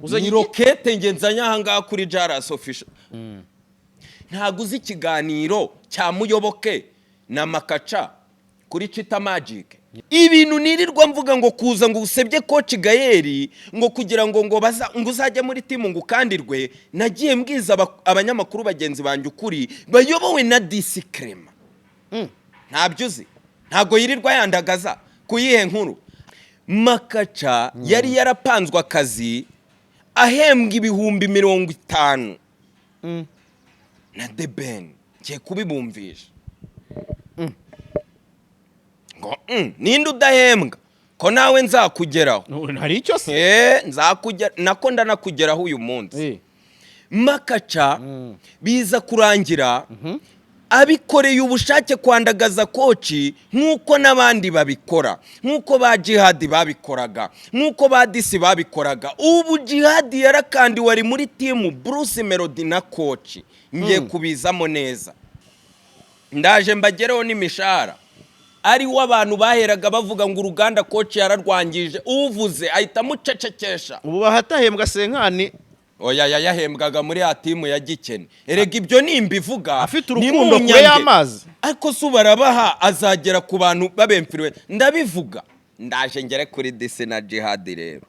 Uzanye Ni rokete nge nzanye aha ngaha kuri Jaras Official. Ntabwo uzi ikiganiro cya Muyoboke na Makaca kuri Chita Magic? Ibintu nirirwa mvuga ngo kuza ngo usebye Coach Gael, ngo kugira ngo baza ngo uzajye muri team ngo ukandirwe. Nagiye mbwiza abanyamakuru bagenzi banjye ukuri bayobowe na Disi Clement. Ntabyo uzi? Ntabwo yirirwa yandagaza ku yihe nkuru? Makaca yari yarapanzwe akazi, ahembwa 50,000 na The Ben. Ngiye kubibumvisha ngo ninde udahembwa ko nawe nzakugeraho? Hari icyo se? Nzakugera nako, ndanakugeraho uyu munsi. Makaca biza kurangira abikoreye ubushake kwandagaza Coach, nk'uko n'abandi babikora, nk'uko ba Jihadi babikoraga, nk'uko ba Disi babikoraga. Ubu Jihadi yarakandiwe, ari muri team Bruce Melody na Coach. Ngiye kubizamo neza, ndaje mbagereho n'imishahara ari wo abantu baheraga bavuga ngo uruganda Coach yararwangije. Uvuze ahita amucecekesha. Ubu bahatahembwa senkani. Oya, yayahembwaga muri ya team ya Gikene. Erega ibyo nimbivuga Afite urukundo kure y'amazi. Ariko se ubu arabaha, azagera ku bantu babemfiriwe. Ndabivuga, ndaje ngere kuri Disi na Jihadi. Rero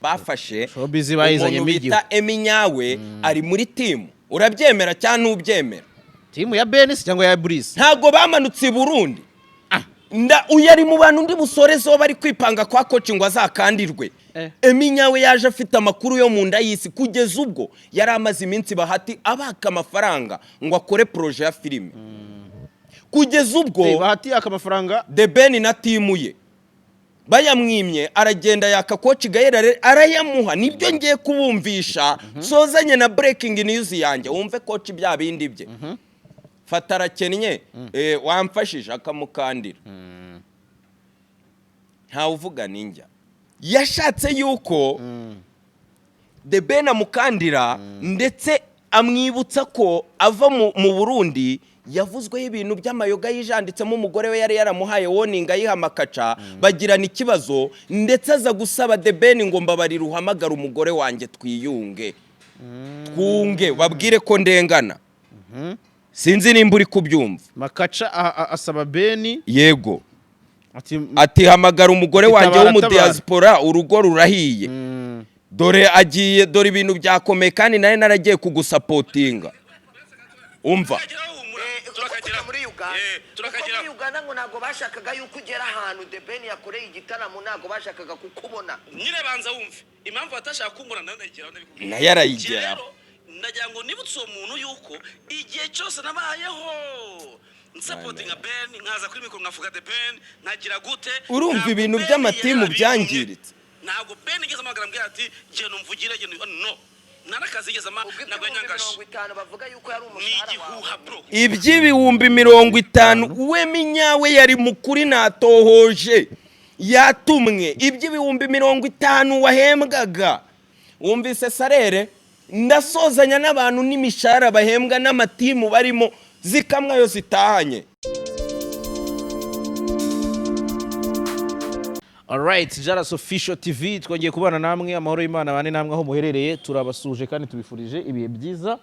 bafashe Showbiz bayizanyemo umuntu bita Eminyawe, ari muri team. Urabyemera cyangwa ntubyemera? Team ya Benisi cyangwa ya Bruce? Ntabwo bamanutse i Burundi? Nda uyu ari mu bantu ndi busorezeho bari kwipanga kwa Coach ngo azakandirwe. Eminyawe yaje afite amakuru yo mu nda y'isi, kugeza ubwo yari amaze iminsi Bahati abaka amafaranga ngo akore projet ya filime, kugeza ubwo Bahati yaka amafaranga. The Ben na team ye bayamwimye, aragenda yaka Coach Gael, arayamuha. Nibyo ngiye kubumvisha, sozanye na breaking news yanjye. Wumve Coach bya bindi bye, fata arakennye, wamfashije, akamukandira. Ntawe uvuga ninjya yashatse yuko The Ben amukandira, ndetse amwibutsa ko ava mu Burundi yavuzweho ibintu by'amayoga yijanditsemo. Umugore we yari yaramuhaye warning, ayiha Makaca, bagirana ikibazo, ndetse aza gusaba The Ben ngo: "Mbabarira uhamagare umugore wanjye twiyunge, twunge, babwire ko ndengana." Sinzi nimba uri kubyumva. Makaca asaba Beni Yego. Ati Ati: "Hamagara umugore wanjye Itabara, w'umudiyasipora, urugo rurahiye, dore agiye, dore ibintu byakomeye, kandi nawe naragiye kugusupportinga." Umva. Turakagera muri Uganda, kuko muri Uganda ngo ntabwo bashakaga yuko ugera ahantu The Ben yakoreye igitaramo, ntabwo bashakaga kukubona. Nyine banza wumve impamvu batashaka kumbona, nayo ndayigeraho, ndabikubwira. Nayo arayigeraho. Rero ndagira ngo nibutse uwo muntu yuko igihe cyose nabayeho nsupportinga Ben, nkaza kuri mikoro nkavuga The Ben, nkagira gute. Urumva Ntabwo ibintu Ben by'amatimu yarabibonye. byangiritse. Ntabwo Ben igeze amagara ambwira ati: "Genda umvugire, genda." No, nta n'akazi yigeze ama Ubwo ntabwo ibihumbi yanyangaje. 50 bavuga yuko yari Ni umushahara igihuha, wawe. bro. Iby'ibihumbi 50, we minyawe yari mukuri, natohoje, yatumwe. Iby'ibihumbi 50 wahembwaga, wumvise salaire? Ndasozanya n'abantu n'imishahara bahembwa n'amatimu barimo zikamwa yo zitahanye. Alright, Jaras Official TV, twongeye kubana namwe. Amahoro y'Imana bane namwe aho muherereye. Turabasuje kandi tubifurije ibihe byiza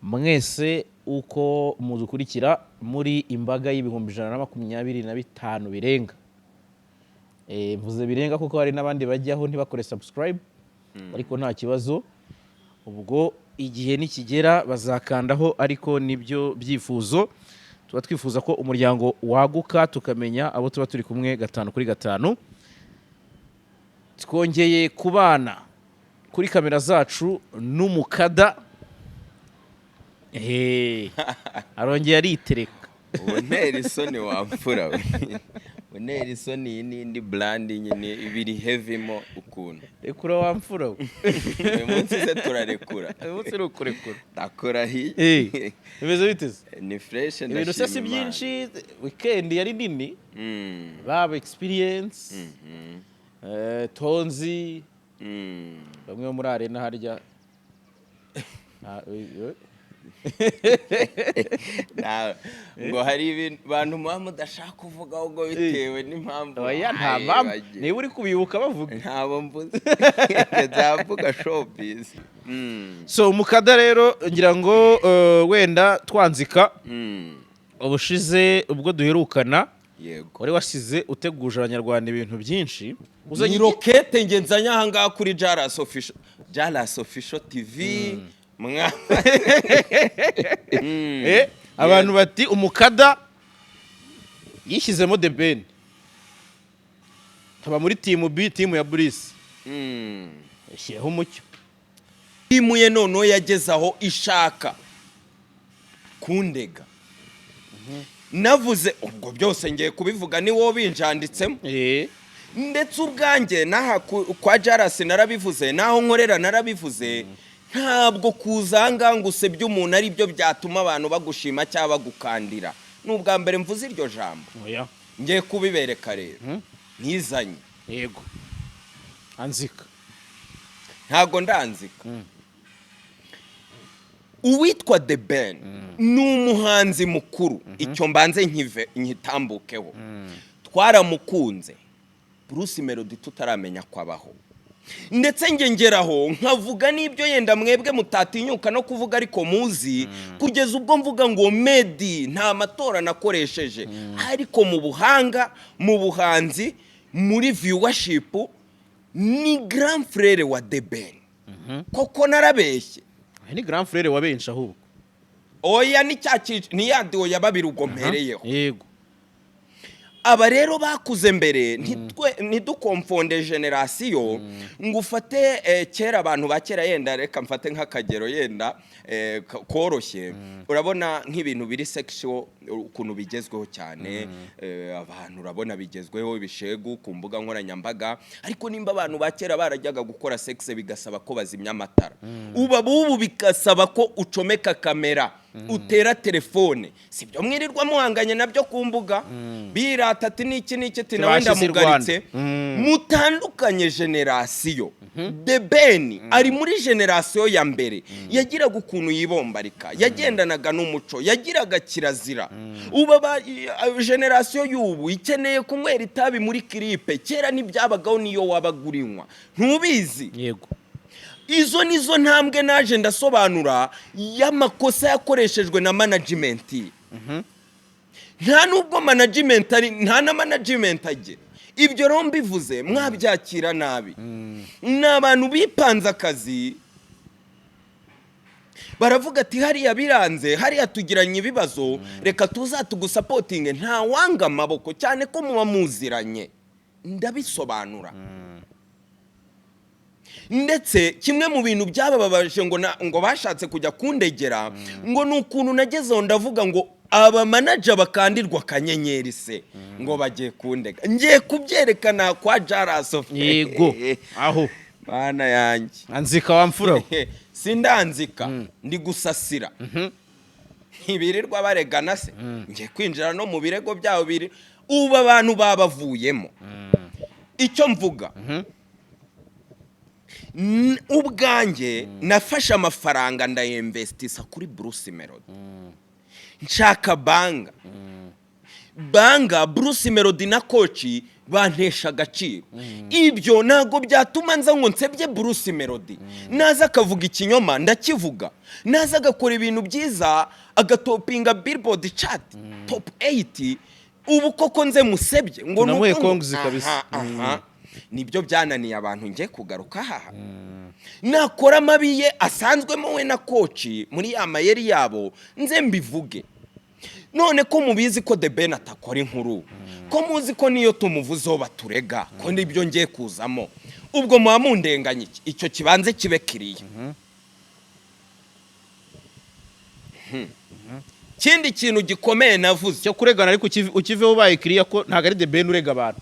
mwese uko mudukurikira muri imbaga y'125,000 birenga. Mvuze birenga kuko hari n'abandi bajyaho ntibakore subscribe, ariko nta kibazo, ubwo igihe nikigera bazakandaho. Ariko nibyo byifuzo tuba twifuza, ko umuryango waguka, tukamenya abo tuba turi kumwe gatanu kuri gatanu. Twongeye kubana kuri kamera zacu n'umukada. Arongeye aritereka. Untera isoni wamfura we, untera isoni. Iyi ni indi brand nyine ibiri hevimo ukuntu. Rekura wamfura we. Uyu munsi se turarekura? Uyu munsi ni ukurekura. Ndakurahiye. Bimeze bite se? Ni fresh. Ibintu se si Ndashima Imana. byinshi? Weekend yari nini, baba experience, tonzi, bamwe bo muri arena harya. Ah, Ngo hari abantu muba mudashaka kuvugaho ngo bitewe n'impamvu. Oya, nta Aye, mpamvu. bagiye. Niba uri kubibuka bavuga. Ntabo mvuze, nzavuga showbiz. So umukada rero, ngira ngo wenda twanzika ubushize ubwo duherukana, wari wasize uteguje Abanyarwanda ibintu byinshi uzanye. Ni rokete nge nzanye aha ngaha kuri Jaras Official, Jaras Official TV mwa. Abantu bati umukada yishyizemo The Ben, taba muri team B, team ya Bruce. Yashyireho umucyo. Team ye noneho yageze aho ishaka kundega. Navuze ubwo byose ngiye kubivuga, ni wowe binjanditsemo. Ndetse ubwanjye n'aha kwa Jarasi narabivuze, n'aho nkorera narabivuze. Ntabwo kuza aha ngaha ngo usebye umuntu ari byo byatuma abantu bagushima cyangwa bagukandira. Ni ubwa mbere mvuze iryo jambo. Oya. Ngiye kubibereka rero ntizanye. Yego, anzika. Ntabwo ndanzika. Uwitwa The Ben ni umuhanzi mukuru, icyo mbanze nkive nkitambukeho. Twaramukunze Bruce Melody tutaramenya ko abaho, ndetse nge ngeraho nkavuga n'ibyo yenda mwebwe mutatinyuka no kuvuga, ariko muzi kugeza ubwo mvuga ngo Meddy nta matora nakoresheje, ariko mu buhanga, mu buhanzi, muri viewership ni grand frère wa The Ben. Koko narabeshye? Aya ni grand frère wa benshi ahubwo. Oya, ni cya ni ya duo ya babiri ubwo mpereyeho. Aba rero bakuze mbere, ntidukomfonde génération ngo ufate kera, abantu ba kera. Yenda reka mfate nk'akagero yenda koroshye. Urabona nk'ibintu biri sexual ukuntu bigezweho cyane, abantu urabona bigezweho ibishegu ku mbuga nkoranyambaga, ariko nimba abantu ba kera barajyaga gukora sex bigasaba ko bazimya amatara, uba bubu bigasaba ko ucomeka kamera, utera telefone. Sibyo mwirirwa muhanganye nabyo ku mbuga, birata ati niki niki, ati nawe Tubashize i Rwanda. ndamugaritse. Mutandukanye génération. The Ben ari muri génération ya mbere, yagiraga ukuntu yibombarika, yagendanaga n'umuco, yagiraga kirazira. Ubu génération y'ubu ikeneye kunywera itabi muri clip. Kera ntibyabagaho, niyo wabaga urinywa ntubizi. Izo nizo ntambwe naje ndasobanura y'amakosa yakoreshejwe na management. Nta nubwo management ari, nta na management agira. Ibyo rero mbivuze mwabyakira nabi. Ni abantu bipanze akazi, baravuga ati hariya biranze, hariya tugiranye ibibazo, reka tuzatugusapotinge. Nta wanga amaboko cyane ko muba muziranye. Ndabisobanura. Ndetse kimwe mu bintu byabababaje ngo ngo bashatse kujya kundegera, ngo ni ukuntu nagezeho ndavuga ngo aba manager bakandirwa akanyenyeri se, ngo bagiye kundega. Ngiye kubyerekana kwa Jaraso. Yego, aho. Mana yanjye! Anzika wa mfura we. Sindanzika, ndi gusasira. Ntibirirwa baregana se? Ngiye kwinjira no mu birego byabo biri ubu abantu babavuyemo. Icyo mvuga, ubwanjye nafashe amafaranga ndayemvestisa kuri Bruce Melody, nshaka banga banga Bruce Melody na coach bantesha agaciro. Ibyo ntabwo byatuma nza ngo nsebye Bruce Melody. Naza akavuga ikinyoma ndakivuga, naza agakora ibintu byiza agatopinga Billboard chart top 8, ubu koko nze musebye ngo Tunamuhe nuko ngo congs kabisa. Aha, aha. Nibyo byananiye abantu. Ngiye kugaruka haha, nakora amabi ye asanzwemo we na coach muri ya mayeri yabo, nze mbivuge. None ko mubizi ko The Ben atakora inkuru, ko muzi ko niyo tumuvuzeho baturega, ko nibyo ngiye kuzamo, ubwo muba mundenganya iki? Icyo kibanze kibe kiriya. Ikindi kintu gikomeye navuze Cyo kuregana, ariko ukiveho ubaye kiriya ko ntabwo ari The Ben urega abantu.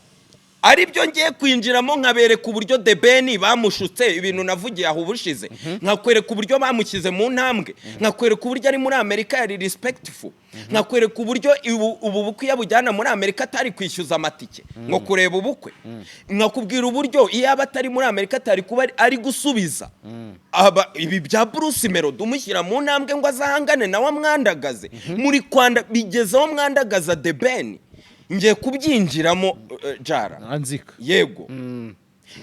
Ari byo ngiye kwinjiramo, nkabereka uburyo The Ben bamushutse, ibintu navugiye aho ubushize, nkakwereka uburyo bamushyize mu ntambwe, nkakwereka uburyo ari muri Amerika yari respectful, nkakwereka uburyo ubu bukwe iyo abujyana muri Amerika atari kwishyuza amatike ngo kureba ubukwe, nkakubwira uburyo iyo aba atari muri Amerika atari kuba ari gusubiza ibi bya Bruce Melody, umushyira mu ntambwe ngo azahangane nawe amwandagaze. Muri kwanda bigezeho mwandagaza The Ben. Ngiye kubyinjiramo, Jara. Anzika. Yego,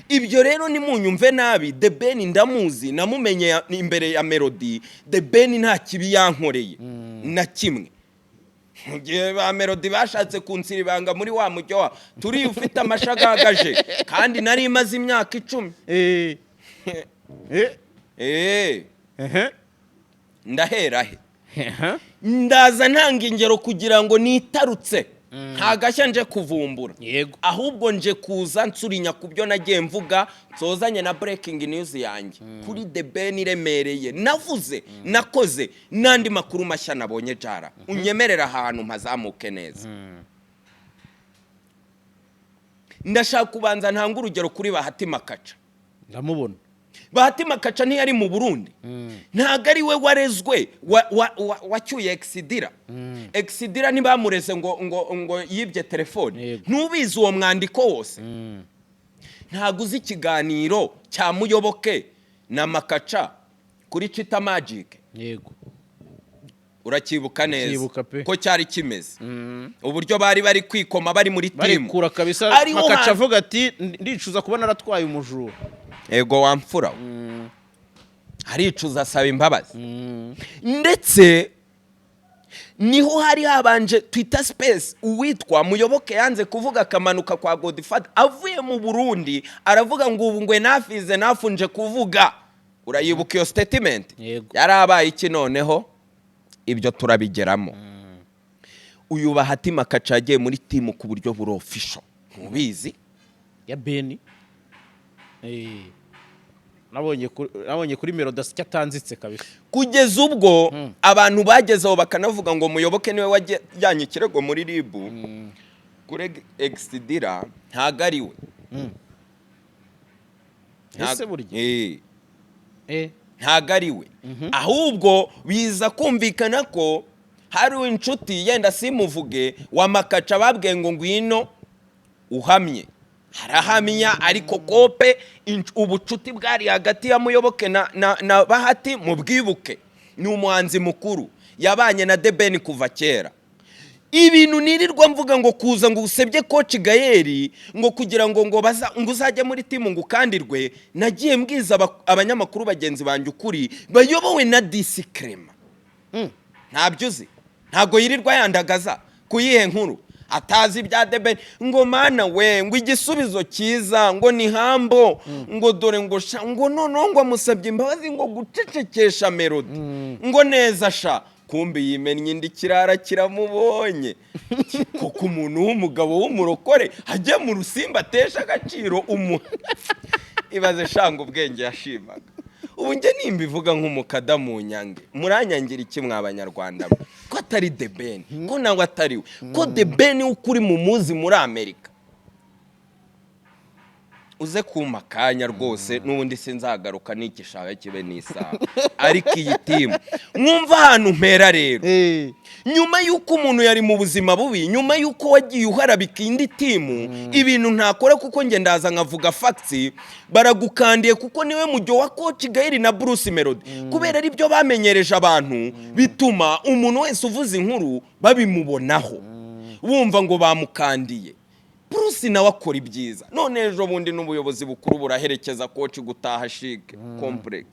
ibyo rero nimunyumve nabi. The Ben ndamuzi, namumenye imbere ya Melody. The Ben nta kibi yankoreye na kimwe. Mu gihe ba Melody bashatse kunsira ibanga muri wa mujyo wa turi ufite amashagagaje, kandi nari imaze imyaka 10. Ndahera he? Ndaza ntanga ingero kugira ngo nitarutse, nta gashya nje kuvumbura. Ahubwo nje kuza nsurinya ku byo nagiye mvuga, nsozanye na breaking news yanjye kuri The Ben iremereye navuze, nakoze n'andi makuru mashya nabonye. Jara, unyemerera ahantu mpazamuke neza. Ndashaka kubanza ntanga urugero kuri Bahati Makaca. Ndamubona. Bahati Makaca ntiyari mu Burundi? Ntabwo ari we warezwe wacyuye Exidira? Exidira ntibamureze ngo yibye telefone? Yego. Ntubizi uwo mwandiko wose? Ntabwo uzi ikiganiro cya Muyoboke na Makaca kuri Chita Magic? Yego. Uracyibuka neza? Ndacyibuka pe. Ko cyari kimeze, uburyo bari kwikoma bari muri team. Barikura kabisa. Ariho Makaca avuga ati: "Ndicuza kuba naratwaye umujura." Ego, wamfura we. Aricuza, asaba imbabazi. Ndetse niho hari habanje Twitter Space, uwitwa Muyoboke yanze kuvuga, akamanuka kwa Godfather avuye mu Burundi, aravuga ngo ubu ngwe nafize nafunje kuvuga. Urayibuka iyo statement? Yego. Yarabaye iki? Noneho ibyo turabigeramo. Uyu Bahati Makaca yagiye muri team ku buryo buri official, ntubizi? Ya Beni. Nabonye kuri Melody icyo atanzitse kabisa. Kugeza ubwo abantu bagezeho bakanavuga ngo Muyoboke niwe wajyanye ikirego muri RIB kuri Exidira, ntago ari we. Ese burya? Eh, ntago ari we. Ahubwo biza kumvikana ko hari inshuti, yenda simuvuge, wa Makaca babwiye ngo ngwino uhamye, harahamya. Ariko kope ubucuti bwari hagati ya Muyoboke na Bahati, mubwibuke, ni umuhanzi mukuru, yabanye na The Ben kuva kera. Ibintu nirirwa mvuga ngo kuza ngo usebye Coach Gael, ngo kugira ngo baza ngo uzajye muri team ngo ukandirwe, nagiye mbwiza abanyamakuru bagenzi banjye ukuri bayobowe na Disi Clement. Ntabyo uzi? Ntabwo yirirwa yandagaza ku yihe nkuru atazi ibya The Ben, ngo mana we, ngo igisubizo cyiza, ngo ni hambo, ngo dore ngo sha, ngo noneho ngo amusabye imbabazi, ngo gucecekesha Melody, ngo neza sha. Kumbi yimennye indi, kirara kiramubonye. Kuko umuntu w'umugabo w'umurokore ajya mu rusimba atesha agaciro ibaze shanga ubwenge yashimaga. Ubu njye nimbivuga nk'umukada mu nyange, muranyangira iki mwa Banyarwanda mwe? Ko atari The Ben, ko nawe atari we, ko The Ben ukuri mu muzi muri Amerika? Uze kumpa akanya rwose, n'ubundi sinzagaruka n'igishanga kibe n'isaha. Ariko iyi team, mwumva ahantu mpera rero. Nyuma y'uko umuntu yari mu buzima bubi, nyuma y'uko wagiye uharabika indi team, ibintu ntakora kuko njye ndaza nkavuga facts. Baragukandiye kuko niwe mujyo wa Coach Gael na Bruce Melody, kubera ari byo bamenyereje abantu, bituma umuntu wese uvuze inkuru babimubonaho, bumva ngo bamukandiye. Bruce nawe akora ibyiza. None ejo bundi n'ubuyobozi bukuru buraherekeza Coach gutaha CHIC Complex.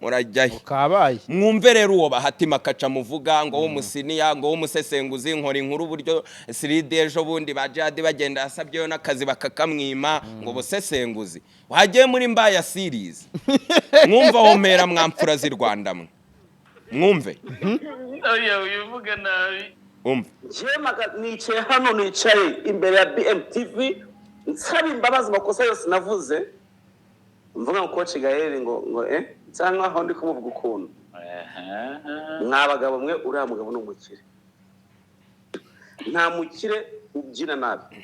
Murajyahe? Kabaye. Mwumve rero, uwo Bahati Makaca muvuga ngo w'umusiniya, ngo w'umusesenguzi, nkora inkuru uburyo siridi ejo bundi ba Jihadi bagenda yasabyeyo n'akazi bakakamwima, ngo busesenguzi wagiye muri mbaya series. Mwumva aho mpera, mwamfura z'i Rwanda mwe, mwumve. Oya, wivuga nabi. Umve. Njyewe nicaye hano, nicaye imbere ya BMTV, nsaba imbabazi amakosa yose navuze, mvuga ngo Coach Gael ngo cyangwa aho ndi kumuvuga ukuntu. Mwa bagabo mwe, uriya mugabo ni umukire. Nta mukire ubyina nabi.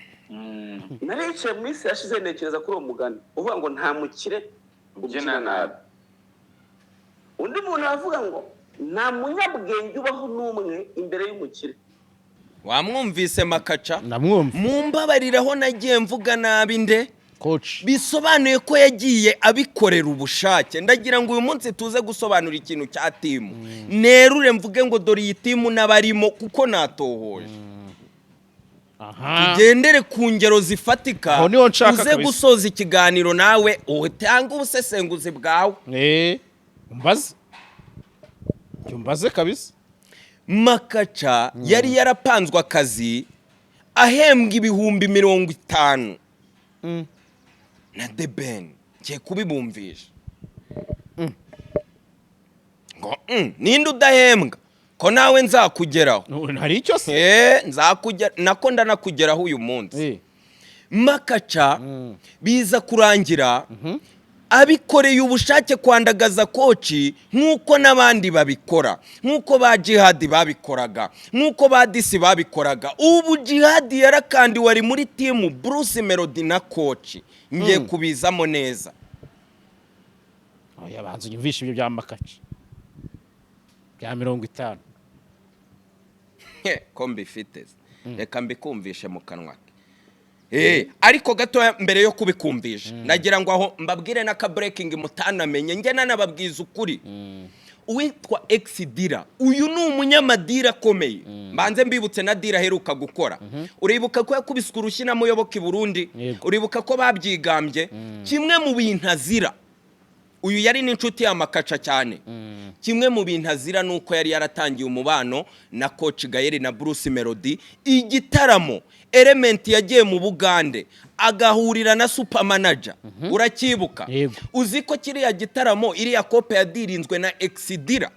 Naricaye mu minsi yashize, ntekereza kuri uwo mugani uvuga ngo nta mukire ubyina nabi. Undi muntu aravuga ngo nta munyabwenge ubaho n'umwe imbere y'umukire. Wamwumvise Makaca? Ndamwumva. Mumbabariraho, nagiye mvuga nabi nde? Coach. Bisobanuye ko yagiye abikorera ubushake. Ndagira ngo uyu munsi tuze gusobanura ikintu cya team, nerure mvuge ngo dore iyi team n'abarimo, kuko natohoje. Tugendere ku ngero zifatika. Aho niho nshaka uze kabisa. Gusoza ikiganiro nawe utange ubusesenguzi bwawe. Umbaze, jya umbaze kabisa. Makaca yari yarapanzwe akazi, ahembwa 50,000 na The Ben. Ngiye kubibumvisha ngo ninde udahembwa ko nawe nzakugeraho? Hari icyo se? Nzakugera nako, ndanakugeraho uyu munsi. Makaca biza kurangira abikoreye ubushake kwandagaza Coach, nk'uko n'abandi babikora, nk'uko ba Jihadi babikoraga, nk'uko ba Disi babikoraga. Ubu Jihadi yarakandiwe, ari muri team Bruce Melody na Coach. Ngiye kubizamo neza. Oya, banza unyumvishe ibyo bya Makaca bya 50. Ko mbifite se? Reka mbikumvishe mu kanwa ke. Ariko gatoya mbere yo kubikumvisha, nagira ngo aho mbabwire n'aka breaking mutanamenye. Njye nanababwiza ukuri, uwitwa Exidira, uyu ni umunyamadira akomeye. Mbanze mbibutse na deal aheruka gukora. Uribuka ko yakubiswe urushyi na Muyoboke i Burundi? Yego. Uribuka ko babyigambye? Kimwe mu bintu azira, uyu yari n'inshuti ya Makaca cyane, kimwe mu bintu azira ni uko yari yaratangiye umubano na Coach Gael na Bruce Melody. Igitaramo Element yagiye mu Bugande agahurira na Super Manager, uracyibuka? Yego. Uzi ko kiriya gitaramo, iriya kope yadirinzwe na Exidira?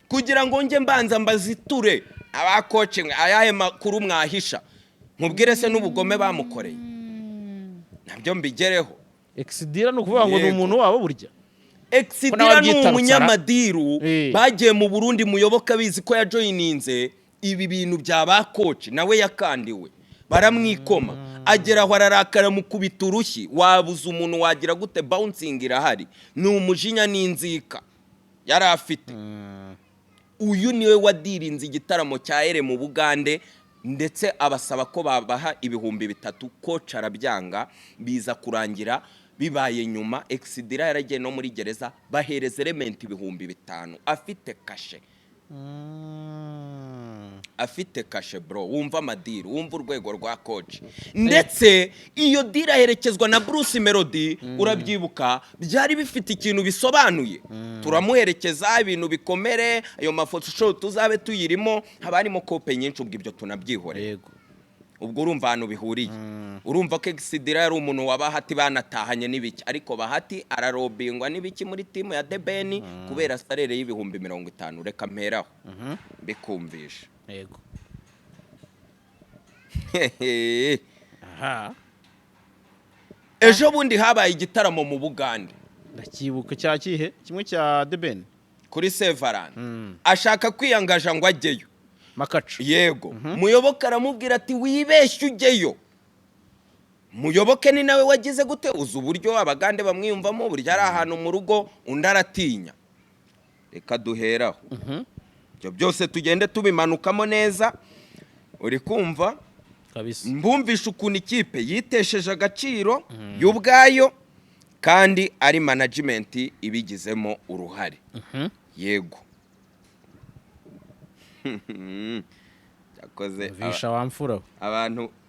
Kugira ngo njye mbanza mbaziture aba coach, ayahe makuru mwahisha? Nkubwire se n'ubugome bamukoreye nabyo mbigereho. Exidira ni ukuvuga ngo ni Yego. umuntu wabo burya. Ko nawe Exidira ni abyita. umunyamadiru. Bagiye mu Burundi, Muyoboke abizi ko yajoyininze ibi bintu bya ba Coach, nawe yakandiwe, baramwikoma, agera aho ararakara, mukubita urushyi. Wabuze umuntu wagira gute? Bouncing irahari, ni umujinya n'inzika yari afite. Uyu niwe wadirinze igitaramo cya Ere mu Bugande, ndetse abasaba ko babaha 3000, Coach arabyanga. Biza kurangira bibaye nyuma Exidira yaragiye no muri gereza, bahereza Element 5000 afite kashe, afite kashe bro. Wumva amadeal, wumva urwego rwa Coach. Ndetse iyo deal aherekezwa na Bruce Melody, urabyibuka? Byari bifite ikintu bisobanuye, turamuherekeza, ibintu bikomere, ayo mafoto show tuzabe tuyirimo, haba harimo kope nyinshi. Ubwo ibyo tunabyihoreye. Ubwo urumva ahantu bihuriye, urumva ko Exidira yari umuntu wa Bahati, banatahanye n'ibiki, ariko Bahati ararobingwa n'ibiki muri team ya The Ben kubera salaire y'50,000. Reka mperaho mbikumvisha. Aha. Ejo bundi habaye igitaramo mu Bugande. Ndacyibuka, cya kihe? Kimwe cya The Ben. Kuri Sevarani ashaka kwiyangaja ngo ajyeyo. Makaca? Yego. Muyoboke aramubwira ati wibeshye ujyeyo. Muyoboke ni nawe wagize gute? Uzi uburyo Abagande bamwiyumvamo, burya ari ahantu mu rugo undi aratinya. Reka duheraho, ibyo byose tugende tubimanukamo neza, uri kumva? Kabisa. Mbumvisha ukuntu ikipe yitesheje agaciro y'ubwayo, kandi ari management ibigizemo uruhare. Yego. Cyakoze Visha wamfura we.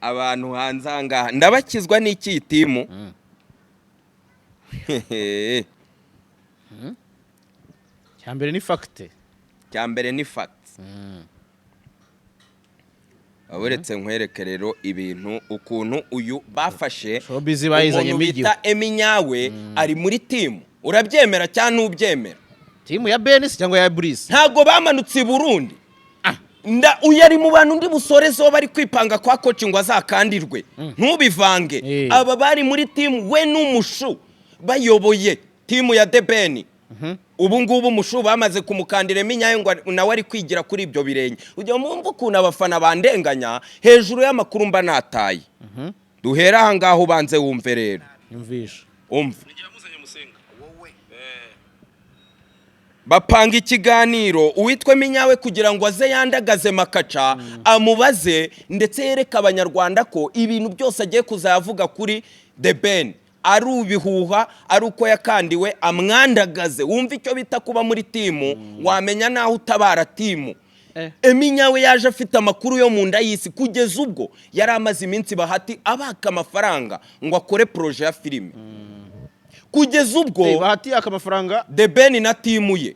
Abantu hanze aha ngaha ndabakizwa n'iki iyi team? Cya mbere ni fact. Cya mbere ni fact. Uretse nkwereke rero ibintu ukuntu uyu bafashe Showbiz bayizanyemo umuntu igihu. bita Eminyawe ari muri team, urabyemera cyangwa ntubyemera? Team ya Benis cyangwa ya Bruce? Ntabwo bamanutse i Burundi. Nda uyu ari mu bantu undi busorezeho bari kwipanga kwa Coach ngo azakandirwe, ntubivange. Aba bari muri team, we n'umushu bayoboye team ya The Ben. Ubu ngubu Mushu bamaze kumukandira iminyayo, ngo nawe ari kwigira kuri ibyo birenge. Ujya mwumva ukuntu abafana bandenganya hejuru y'amakuru mba nataye. Duhere aha ngaho, ubanze wumve rero. Nyumvisha. Umva. Nigira muzanye Musinga. Wowe. Bapanga ikiganiro uwitwa Minyawe kugira ngo aze yandagaze Makaca, amubaze, ndetse yereke Abanyarwanda ko ibintu byose agiye kuzavuga kuri The Ben ari ibihuha, ari uko yakandiwe, amwandagaze. Wumva icyo bita kuba muri team, wamenya naho utabara team. Eminyawe yaje afite amakuru yo mu nda y'isi, kugeza ubwo yari amaze iminsi Bahati abaka amafaranga ngo akore projet ya filime, kugeza ubwo Bahati yaka amafaranga. The Ben na team ye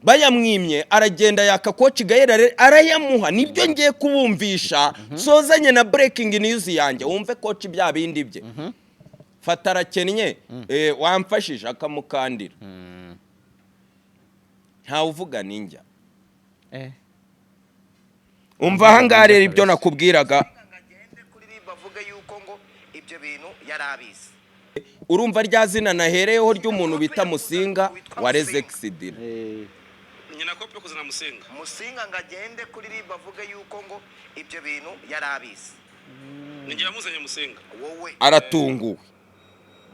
bayamwimye, aragenda yaka Coach Gael, arayamuha. Nibyo ngiye kubumvisha, sozanye na breaking news yanjye. Wumve coach bya bindi bye, fata arakennye, wamfashije, akamukandira, ntawe uvuga ninjya. Umva ahangaha rero ibyo nakubwiraga. Ngo agende kuri RIB avuge yuko ngo ibyo bintu yari abizi. Urumva rya zina nahereyeho ry'umuntu bita Musinga wareze Egisidira. Nyina kopi yo kuzana Musinga. Musinga ngo agende kuri RIB avuge yuko ngo ibyo bintu yari abizi. Nigira muzanye Musinga. Wowe. Aratunguwe.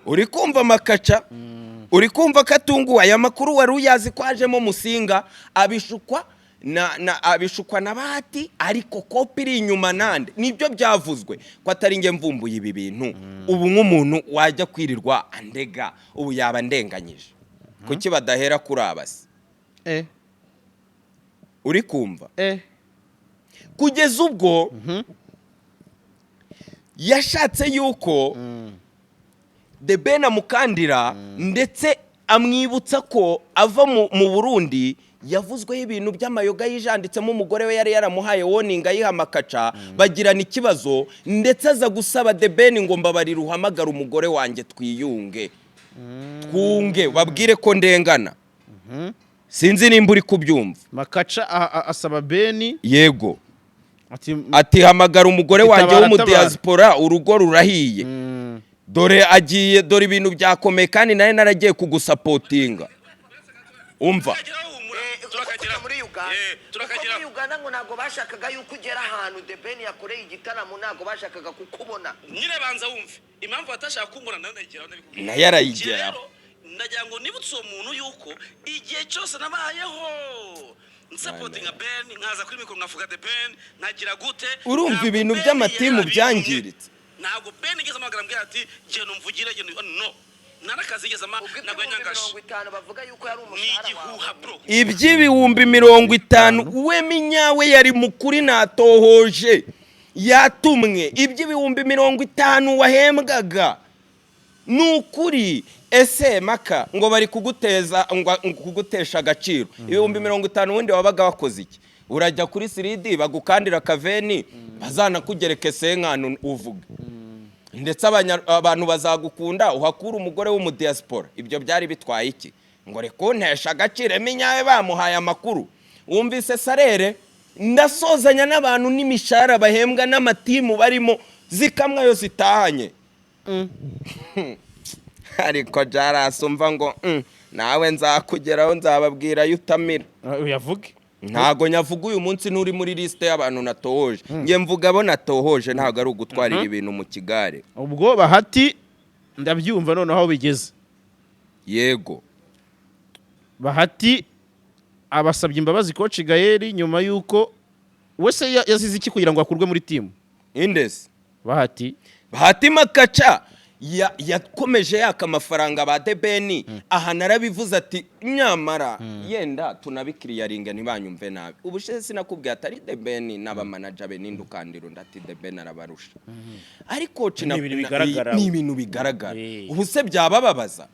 Uri kumva Makaca, uri kumva ko atunguwe. Aya makuru wari uyazi ko ajemo Musinga, abishukwa na Bahati, ariko kopi iri inyuma nande? Nibyo byavuzwe ko atari njye mvumbuye ibi bintu. Ubu nk'umuntu wajya kwirirwa andega, ubu yaba andenganyije. Kuki badahera kuri aba se? Uri kumva? Kugeza ubwo yashatse yuko The Ben amukandira, ndetse amwibutsa ko ava mu Burundi yavuzweho ibintu by'amayoga yijanditsemo, umugore we yari yaramuhaye warning, ayiha Makaca, bagirana ikibazo, ndetse aza gusaba The Ben ngo: "Mbabarira uhamagare umugore wanjye twiyunge, twunge, babwire ko ndengana." Sinzi nimba uri kubyumva. Makaca asaba Beni. Yego. Ati Ati: "Hamagara umugore wanjye Tabara, w'umudiyasipora, urugo rurahiye, dore agiye, dore ibintu byakomeye, kandi nawe naragiye kugusupportinga." Umva. Turakageraho, humura. Uko Turakageraho. kujya muri Uganda, kuko Turakageraho. muri Uganda ngo ntabwo bashakaga yuko ugera ahantu The Ben yakoreye igitaramo, ntabwo bashakaga kukubona. Nyine banza wumve impamvu batashaka kumbona, nayo ndayigeraho, ndabikubwira. Nayo arayigeraho. Rero ndagira ngo nibutse uwo muntu yuko igihe cyose nabayeho nsupportinga Ben, nkaza kuri mikoro nkavuga The Ben, nkagira gute. Urumva Ntabwo ibintu Ben by'amatimu yarabimenye. byangiritse. Ntabwo Ben igeze amagara ambwira ati: "Genda umvugire, genda." No, nta n'akazi yigeze ama. Ubwo Ntabwo iby'ibihumbi yanyangaje. 50 bavuga yuko yari Ni umushahara igihuha, wawe. bro. Iby'ibihumbi 50, we Minyawe yari mukuri, natohoje, yatumwe. Iby'ibihumbi 50 wahembwaga ni ukuri. Ese Maka, ngo bari kuguteza, ngo kugutesha agaciro, 50,000 ubundi wabaga wakoze iki? Urajya kuri siridi bagukandira akaveni, bazanakugereke senkanu uvuge, ndetse abantu bazagukunda, uhakure umugore w'umudiyasipora. Ibyo byari bitwaye iki ngo reka untesha agaciro? Minyawe bamuhaye amakuru. Wumvise salaire? Ndasozanya n'abantu n'imishahara bahembwa n'amatimu barimo zikamwa yo zitahanye. Ariko jarasumva ngo nawe nzakugeraho, nzababwira ayo utamira." Uyavuge. Ntago nyavuga uyu munsi, nturi muri lisite y'abantu natohoje. Njye mvuga abo natohoje, ntabwo ari ugutwarira ibintu mu kigare. Ubwo Bahati ndabyumva noneho aho bigeze. Yego. Bahati abasabye imbabazi Coach Gael nyuma y'uko wese yazize iki kugira ngo akurwe muri team? Indesi? Bahati. Bahati Makaca yakomeje yaka amafaranga ba The Ben. Aha narabivuze ati nyamara yenda tunabiclearinga, ntibanyumve nabi. Ubushize sinakubwiye atari The Ben n'abamanager be ninde ukandira undi? Ati The Ben arabarusha, ariko Ni ibintu bigaragara. Ni ibintu bigaragara. Eh. Ubu se byabababaza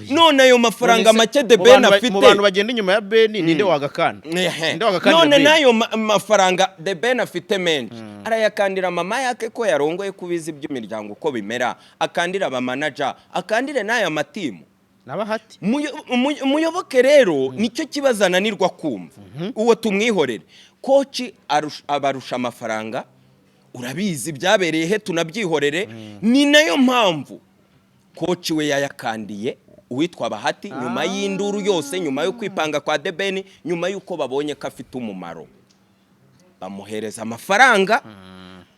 none ayo mafaranga None se, make The mu Ben bantu afite? Mu bantu bagenda inyuma ya Ben, ninde wagakanda? Ehe. Ninde wagakandira None Ben? n'ayo mafaranga The Ben afite menshi, arayakandira mama yake ko yarongoye, kubizi iby'imiryango uko bimera, akandira abamanager, akandire n'aya matimu. N'abahati. Muyoboke rero nicyo kibazo ananirwa kumva. Uwo tumwihorere. Coach abarusha amafaranga, urabizi byabereye he, tunabyihorere. Ni nayo mpamvu coach we yayakandiye. Uwitwa Bahati, nyuma y'induru yose, nyuma yo kwipanga kwa The Ben, nyuma y'uko babonye ko afite umumaro, bamuhereza amafaranga.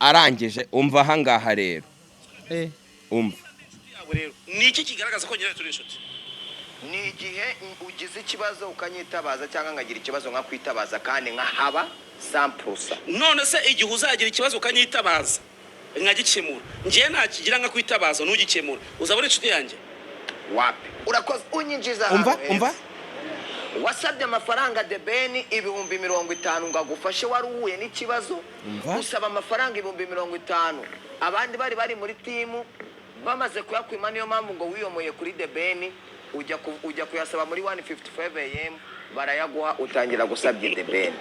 Arangije, umva ahangaha rero. Umva. Yabo rero, ni iki kigaragaza ko nyirayo turi inshuti? Ni igihe ugize ikibazo ukanyitabaza, cyangwa nkagira ikibazo nkakwitabaza, kandi nkahaba 100%. None se igihe uzagira ikibazo ukanyitabaza nkagikemura, ngewe ntakigira nkakwitabaza ntugikemura, uzaba uri inshuti yanjye? Wapi, urakoze unyinjiza Umva. ahantu heza. Umva. Wasabye amafaranga The Ben 50,000 ngo agufashe, wari uhuye n'ikibazo. Umva. Usaba amafaranga 50,000, abandi bari muri team bamaze kuyakwima. Niyo mpamvu ngo wiyomoye kuri The Ben, ujya kuyasaba muri 155 AM, barayaguha, utangira gusabye The Ben.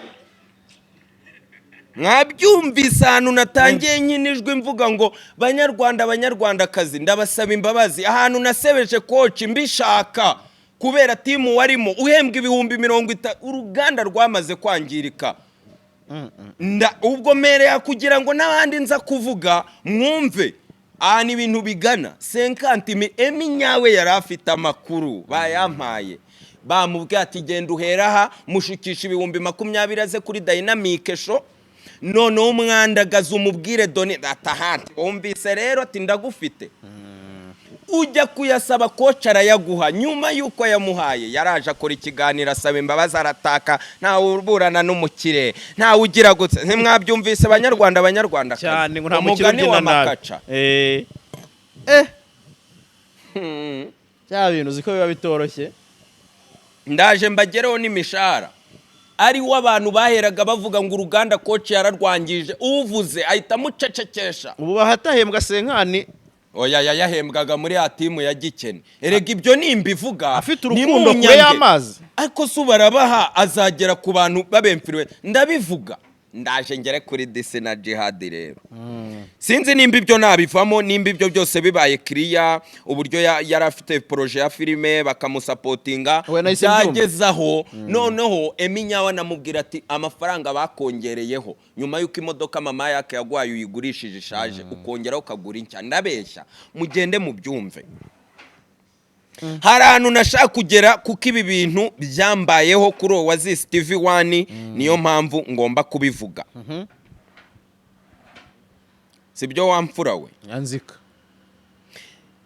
Mwabyumvise ahantu natangiye nyine ijwi mvuga ngo: "Banyarwanda, banyarwandakazi, ndabasaba imbabazi ahantu nasebeje coach mbishaka kubera team warimo uhembwa 50,000, uruganda rwamaze kwangirika." Ubwo mpereye kugira ngo n'abandi nza kuvuga mwumve ahantu ibintu bigana. 50 emi nyawe yari afite amakuru bayampaye, bamubwiye ati: "Genda uhera aha, mushukisha 20,000 aze kuri Dynamic Show, noneho umwandagaza umubwire doni atahante." Wumvise rero ati: "Ndagufite." Ujya kuyasaba, coach arayaguha. Nyuma y'uko yamuhaye, yaraje akora ikiganiro asaba imbabazi, arataka: "Ntawe uburana n'umukire, ntawe ugira gutse." Ntimwabyumvise, banyarwanda, banyarwanda? Cyane, ngo nta mukire Umugani wa ubyina nabi. Makaca. Bya bintu uzi ko biba bitoroshye. Ndaje mbagereho n'imishahara ari wo abantu baheraga bavuga ngo uruganda coach yararwangije, uvuze ahita amucecekesha. Ubu bahatahembwa 50. Oya, yayahembwaga muri ya team ya Gikene. Erega ibyo nimbivuga Afite urukundo kure y'amazi. Ariko se barabaha azagera ku bantu babemfiriwe? Ndabivuga, ndaje ngere kuri disi na Jihadi. Rero sinzi nimba ibyo nabivamo, nimba ibyo byose bibaye kiriya, uburyo yari afite projet ya filime bakamusupportinga. We, nahise mbyumva. Byageze aho noneho Emi Nyawe anamubwira ati: "Amafaranga bakongereyeho nyuma y'uko imodoka mama yake yaguhaye uyigurishije ishaje, ukongeraho ukagura inshya." Ndabeshya? Mugende mubyumve. Hari ahantu nashaka kugera kuko ibi bintu byambayeho kuri Oasis TV 1, niyo mpamvu ngomba kubivuga. Sibyo wamfura we? Yanzika.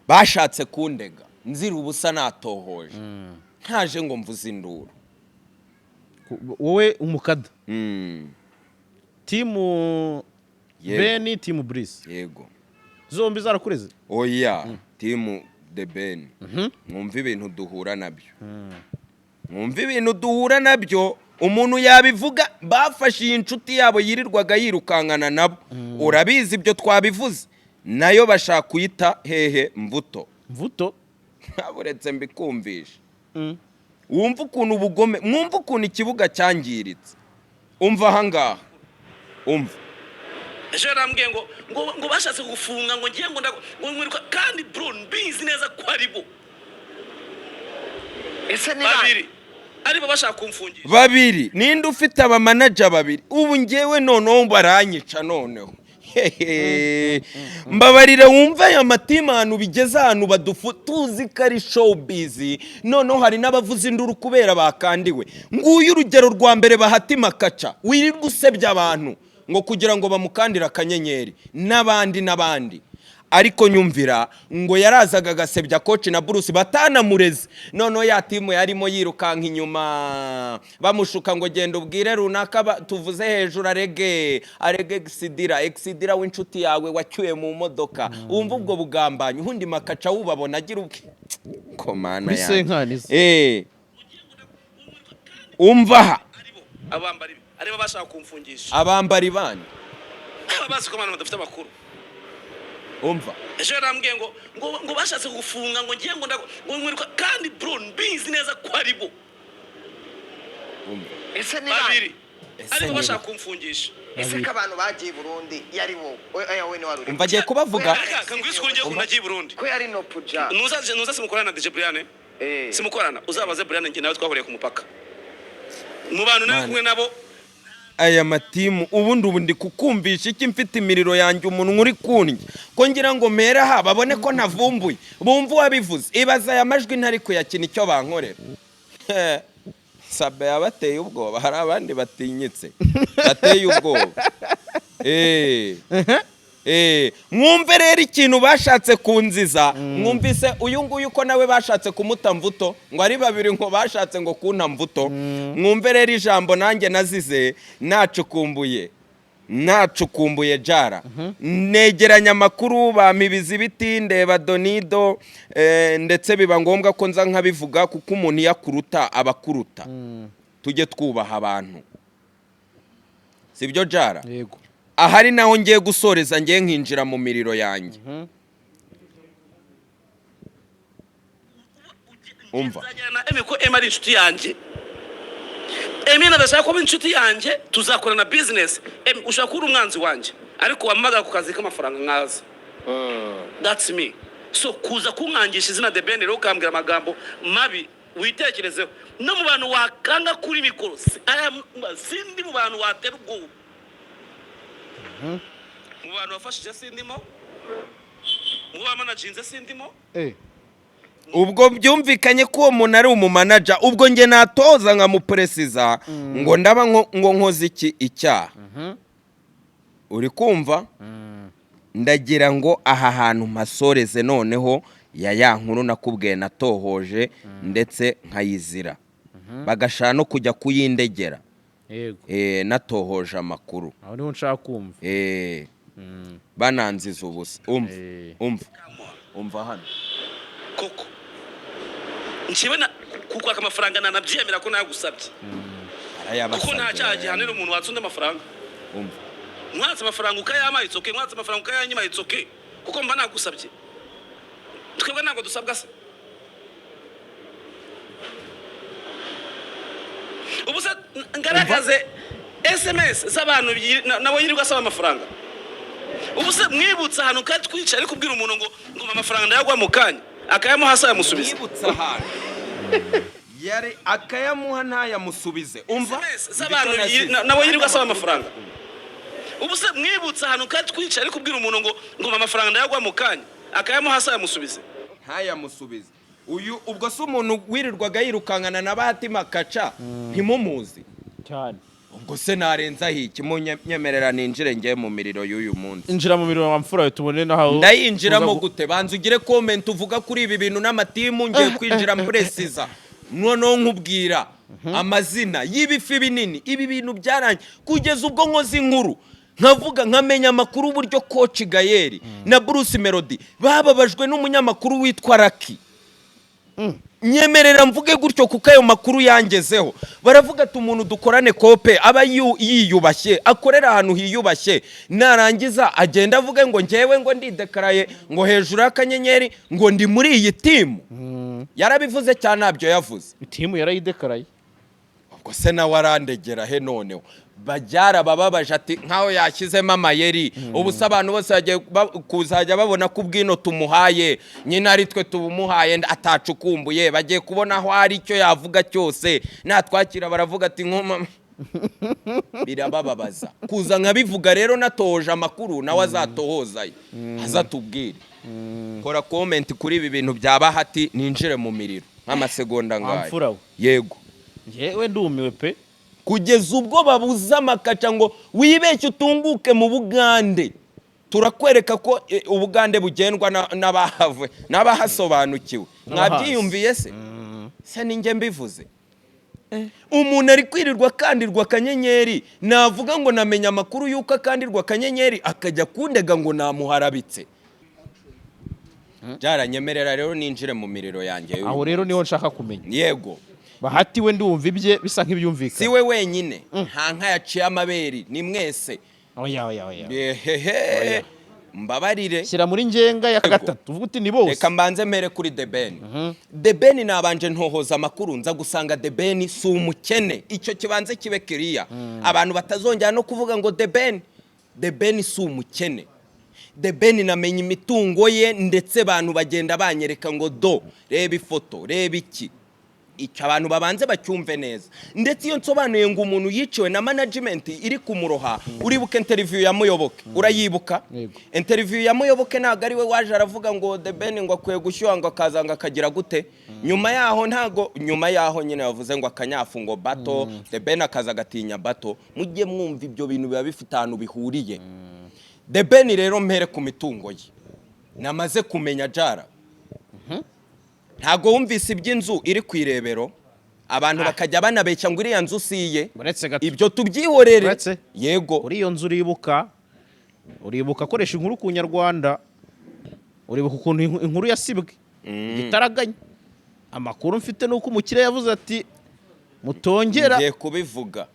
Bashatse kundega nzira ubusa, natohoje, ntaje ngo mvuze induru. Wowe umukada team Yego. Ben, team Bruce? Yego. Zombi zarakureze? Oya, team The Ben. Mwumva ibintu duhura nabyo, mwumva ibintu duhura nabyo. Umuntu yabivuga, bafashe iyi nshuti yabo yirirwaga yirukankana nabo, urabizi ibyo twabivuze, nayo bashaka kuyita hehe? Mvuto. Mvuto. Uretse mbikumvisha, wumva ukuntu ubugome, mwumva ukuntu ikibuga cyangiritse. Umva ahangaha, umva. Ejo yarambwiye ngo bashatse kugufunga, ngo ngiye ngo ngo nkwiruka, kandi bro mbizi neza ko ari bo. Ese ni bande? Babiri aribo bashaka kumfungisha. Babiri? Ninde ufite abamanager babiri? Ubu ngewe noneho baranyica noneho. Hehe. Mbabarira wumve aya matima, ahantu bigeze, ahantu badufu tuzi ko ari showbiz. Noneho hari n'abavuza induru kubera bakandiwe. Nguyu urugero rwa mbere, Bahati Makaca wirirwa usebya abantu ngo kugira ngo bamukandire akanyenyeri, n'abandi n'abandi. Ariko nyumvira, ngo yarazaga agasebya coach na Bruce batanamureze. Noneho ya team yarimo yirukanka inyuma, bamushuka ngo: "Genda ubwire runaka tuvuze hejuru arege Exidira, Exidira w'inshuti yawe wacyuye mu modoka." Wumva ubwo bugambanyi? Ubundi Makaca wubabona agira ubwe komana Kuri yanjye. Senkani se. Umva aha. Aribo abambari be, aribo bashaka kumfungisha. Abambari bandi. Aba bazi ko abantu badafite amakuru. Umva. Ejo yarambwiye ngo bashatse kugufunga, ngo ngiye ngo ngo nkwiruka, kandi bro mbizi neza ko ari bo. Umva. Ese ni bande? Babiri Ese aribo ni bashaka kumfungisha. Ese ko abantu bagiye i Burundi yari wowe? Oya, we ni wari uri Umva, agiye kubavuga. Kangwisi ko ngiye ko nagiye i Burundi. Ko yari no puja. Nuza simukorana na DJ Brian? Eh. Simukorana? Uzabaze Brian, njye nawe twahuriye ku mupaka mu bantu nari Man. kumwe nabo. Aya matimu ubundi, ubu ndi kukumvisha iki? Mfite imiriro yanjye, umunwa uri kundya, ko ngira ngo mpere aha babone ko ntavumbuye, bumve uwabivuze. Ibaza aya majwi ntari kuyakina icyo bankorera. Sabe yabateye ubwoba, hari abandi batinyitse bateye ubwoba. Mwumve rero ikintu bashatse kunziza. Mwumvise uyu nguyu ko nawe bashatse kumuta mvuto, ngo ari babiri, ngo bashatse ngo kunta mvuto. Mwumve rero ijambo nanjye nazize nacukumbuye, nacukumbuye jara, negeranya amakuru, bampibiza ibiti, ndeba donido, ndetse biba ngombwa ko nza nkabivuga, kuko umuntu iyo akuruta aba akuruta. Tujye twubaha abantu, sibyo jara? Yego. Ahari naho ngiye gusoreza, ngiye nkinjira mu miriro yanjye. Umva. Nzajyana na Emi ko Emi ari inshuti yanjye. Emi nadashaka kuba inshuti yanjye, tuzakorana business. Emi, ushobora kuba uri umwanzi wanjye, ariko wampamagara ku kazi k'amafaranga nkaza. That's me. So kuza kunkangisha izina The Ben rero, ukambwira amagambo mabi, witekerezeho. No mu bantu wakanga kuri mikoro, sindi mu bantu watera ubwoba. Mu bantu wafashije sindimo, mu bamanaginze sindimo. Ubwo byumvikanye ko uwo muntu ari umumanager. Ubwo njye natoza nkamuperesiza ngo ndaba ngo nkoze iki icyaha, uri kumva? Ndagira ngo aha hantu mpasoreze noneho ya nkuru nakubwiye natohoje ndetse nkayizira, bagashaka no kujya kuyindegera. Natohoje amakuru. Aho niho nshaka kumva. Bananziza ubusa. Umva. Umva, umva hano. Koko njyewe na kukwaka amafaranga nanabyemera ko nagusabye, kuko nta cyaha gihanira umuntu watse undi amafaranga. Umva. Mwatse amafaranga ukayampa, it's okay. Mwatse amafaranga ukayanyima, it's okay, kuko mba nagusabye. Twebwe ntabwo dusabwa se? Ubu se ngaragaze SMS z'abantu nawe yirirwa asaba amafaranga? Ubu se mwibutse ahantu kandi twicaye, ari kubwira umuntu ngo mpa amafaranga ndayaguha mu kanya, akayamuha hasi ayamusubiza? Mwibutsa ahantu yari akayamuha ntayamusubize. Umva. SMS z'abantu nawe yirirwa asaba amafaranga. Ubu se mwibutse ahantu kandi twicaye, ari kubwira umuntu ngo mpa amafaranga ndayaguha mu kanya, akayamuha hasi ayamusubize? Ntayamusubize. Uyu ubwo se umuntu wirirwaga yirukankana na Bahati Makaca ntimumuzi? Cyane. Ubwo se narenzaho iki? Munyemerera ninjire ngiye mu miriro y'uyu munsi. Injira mu miriro wa mfura we, tubone naho. Ndayinjiramo. Tuza Gute? Banza ugire comment uvuga kuri ibi bintu n'amatimu. Ngiye kwinjira mpresiza, noneho nkubwira amazina y'ibifi binini. Ibi bintu byarangiye kugeza ubwo nkoze inkuru, nkavuga, nkamenya amakuru uburyo Coach Gael na Bruce Melody bababajwe n'umunyamakuru witwa Lucky. Nyemerera mvuge gutyo kuko ayo makuru yangezeho. Baravuga ati umuntu dukorane kope aba yiyubashye, akorera ahantu hiyubashye, narangiza agenda avuge ngo ngewe ngo ndidekaraye, ngo hejuru y'akanyenyeri, ngo ndi muri iyi timu. Yarabivuze cyane, ntabyo yavuze? Timu yarayidekaraye. Ubwo se nawe arandegera he? Noneho babyara bababaje ati nkaho yashyizemo amayeri. Ubu se abantu bose bagiye kuzajya babona ko ubwino tumuhaye nyine ari twe tubumuhaye, atacukumbuye. Bagiye kubona aho ari icyo yavuga cyose natwakira, baravuga ati nkoma birabababaza kuza nkabivuga. Rero natohoje amakuru, nawe azatohozayo azatubwire. Kora comment kuri ibi bintu bya Bahati, ninjire mu miriro nk'amasegonda ngayo. Wamfura we. Yego. Njyewe ndumiwe pe. Kugeza ubwo babuze amakaca ngo wibeshye utunguke mu Bugande, turakwereka ko Ubugande bugendwa n'abahave n'abahasobanukiwe. N'abahazi. Mwabyiyumviye se? Se ninjye mbivuze? Umuntu ari kwirirwa akandirwa akanyenyeri, navuga ngo namenya amakuru y'uko akandirwa akanyenyeri, akajya kundega ngo namuharabitse. Byaranyemerera rero ninjire mu miriro yanjye y'uyu Aho rero niho nshaka kumenya. Yego. Bahati we ndumva ibye bisa nk'ibyumvikana. Si we wenyine, nta nka yaciye amabere, ni mwese. Oya, oya, oya. Ehehe, mbabarire. Shyira muri ngenga ya gatatu, uvuga uti ni bose. Reka mbanze mpere kuri The Ben. The Ben, nabanje ntohoza amakuru, nza gusanga The Ben si umukene. Icyo kibanze kibe kiriya, abantu batazongera no kuvuga ngo The Ben. The Ben si umukene. The Ben namenye imitungo ye, ndetse abantu bagenda banyereka ngo do reba ifoto, reba iki. Icyo abantu babanze bacyumve neza. Ndetse iyo nsobanuye ngo umuntu yiciwe na management iri kumuroha, uribuka interview ya Muyoboke? Urayibuka? Yego. Interview ya Muyoboke, ntabwo ari we waje aravuga ngo The Ben ngo akwiye gushyuha, ngo akaza, ngo akagira gute? Nyuma yaho, ntago nyuma yaho nyine yavuze ngo akanyafu, ngo battle, The Ben akaza agatinya battle. Mujye mwumva, ibyo bintu biba bifite ahantu bihuriye. The Ben rero, mpere ku mitungo ye namaze kumenya. Jara, ntabwo wumvise iby'inzu iri ku Irebero, abantu bakajya banabeshya ngo iriya nzu si iye? Uretse gato. Ibyo tubyihorere. Uretse. Yego. Uri iyo nzu, uribuka akoresha inkuru ku Nyarwanda, uribuka ukuntu inkuru yasibwe igitaraganya? Amakuru mfite ni uko umukire yavuze ati mutongera. Ngiye kubivuga.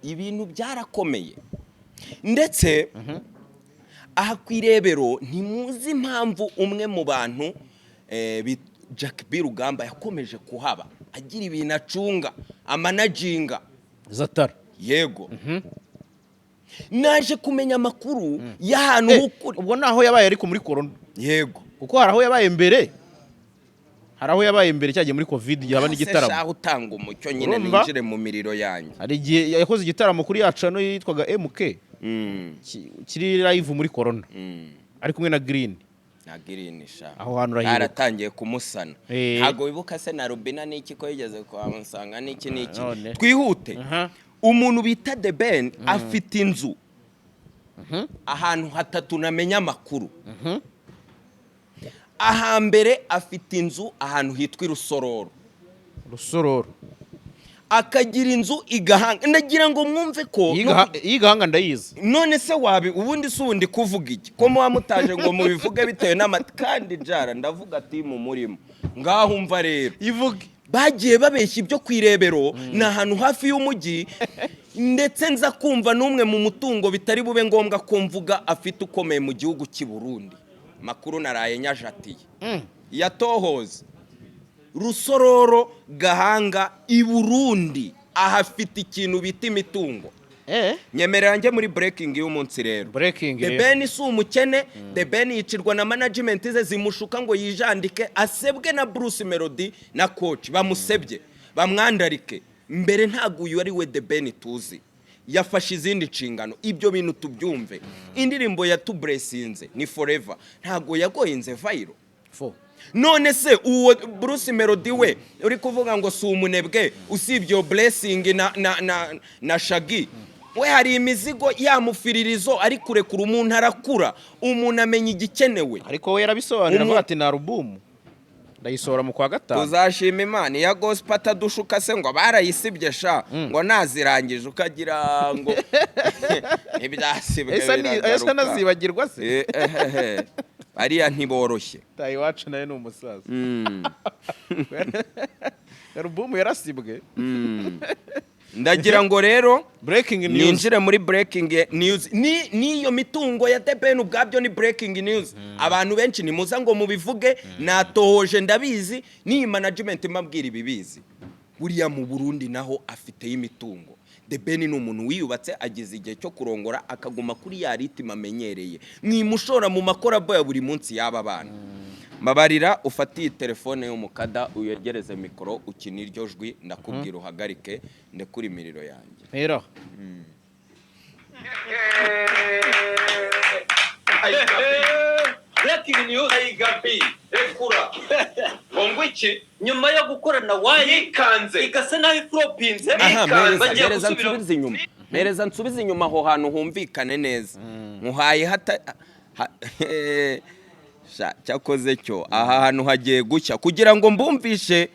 Ibintu byarakomeye. Ndetse aha ku Irebero, ntimuzi impamvu umwe mu bantu Jack B Rugamba yakomeje kuhaba, agira ibintu acunga, amanaginga. Zatara. Yego, naje kumenya amakuru y'ahantu h'ukuri. Ubwo naho yabaye, ariko muri corona. Yego. Kuko hari aho yabaye mbere, hari aho yabaye mbere cyagiye muri COVID, igihe haba n'igitaramo. Shaho utanga umucyo nyine. Urumva? Ninjire mu miriro yanjye. Hari igihe yakoze igitaramo kuri ya channel yitwaga MK, kiri live muri corona, ari kumwe na Green. Na Green sha. Aho hantu urahibuka? Aratangiye kumusana. Ntabwo wibuka se na Rubina n'iki, ko yigeze kuhamusanga n'iki n'iki? None. Twihute. Aha. Umuntu bita The Ben afite inzu ahantu hatatu namenya amakuru. Ahambere, afite inzu ahantu hitwa i Rusororo. Rusororo. Akagira inzu i Gahanga. Ndagira ngo mwumve ko Iyi Gahanga ndayizi. None se wabi ubundi si ubundi kuvuga iki, ko muba mutaje ngo mubivuge bitewe n'amata? Kandi jara ndavuga ati mu murimo ngaho, umva rero. Ivuge. Bagiye babeshya ibyo ku Irebero, ni ahantu hafi y'umujyi. Ndetse nza kumva n'umwe mu mutungo bitari bube ngombwa ko mvuga afite, ukomeye mu gihugu cy'i Burundi. Makuru naraye nyajatiye yatohoze. Rusororo, Gahanga, i Burundi, ahafite ikintu bita imitungo. Nyemerera njye muri breaking y'umunsi rero. Breaking The rero. Ben si umukene. The Ben yicirwa na management ze zimushuka ngo yijandike, asebwe na Bruce Melody na coach, bamusebye, bamwandarike. Mbere ntabwo uyu ari we The Ben tuzi. Yafashe izindi nshingano, ibyo bintu tubyumve. Indirimbo yatuburesinze ni Forever, ntabwo yagoyinze viral. Fo. None se uwo Bruce Melody we uri kuvuga ngo si umunebwe, usibye iyo blessing na Shaggy we, hari imizigo yamufiririzo ari kurekura. Umuntu arakura, umuntu amenya igikenewe. Ariko we yarabisobanura, avuga ati ni album ndayisohora mu kwa gatanu. Tuzashima Imana iya gospel atadushuka se ngo barayisibye sha, ngo nazirangije, ukagira ngo ntibyasibwe. Ese Biragaruka. anazibagirwa se? Eh, ariya ntiboroshye. Tayi iwacu nawe ni umusaza. Album yarasibwe. Ndagira ngo rero Breaking news. ninjire muri breaking news. Ni n'iyo mitungo ya The Ben ubwabyo ni breaking news. Abantu benshi nimuza ngo mubivuge. Natohoje, ndabizi, n'iyi management mbabwira ibibizi. Buriya mu Burundi naho afiteyo imitungo. The Ben ni umuntu wiyubatse, ageze igihe cyo kurongora, akaguma kuri ya rythme amenyereye. Mwimushora mu makorabo ya buri munsi y'aba bana. Mbabarira ufate iyi telefone y'umukada, uyegereze mikoro, ukina iryo jwi, ndakubwira uhagarike, ndekure imiriro yanjye. Hera. Breaking news. Ayigabi rekura ngo iki? Nyuma yo gukorana wayi Yikanze. igasa naho ifropinze, Aha, mpereza, bagiye mpereza gusubira. nsubize inyuma, mpereza nsubize inyuma aho hantu humvikane neza. Nkuhaye hata sha, cyakoze cyo aha hantu hagiye gushya kugira ngo mbumvishe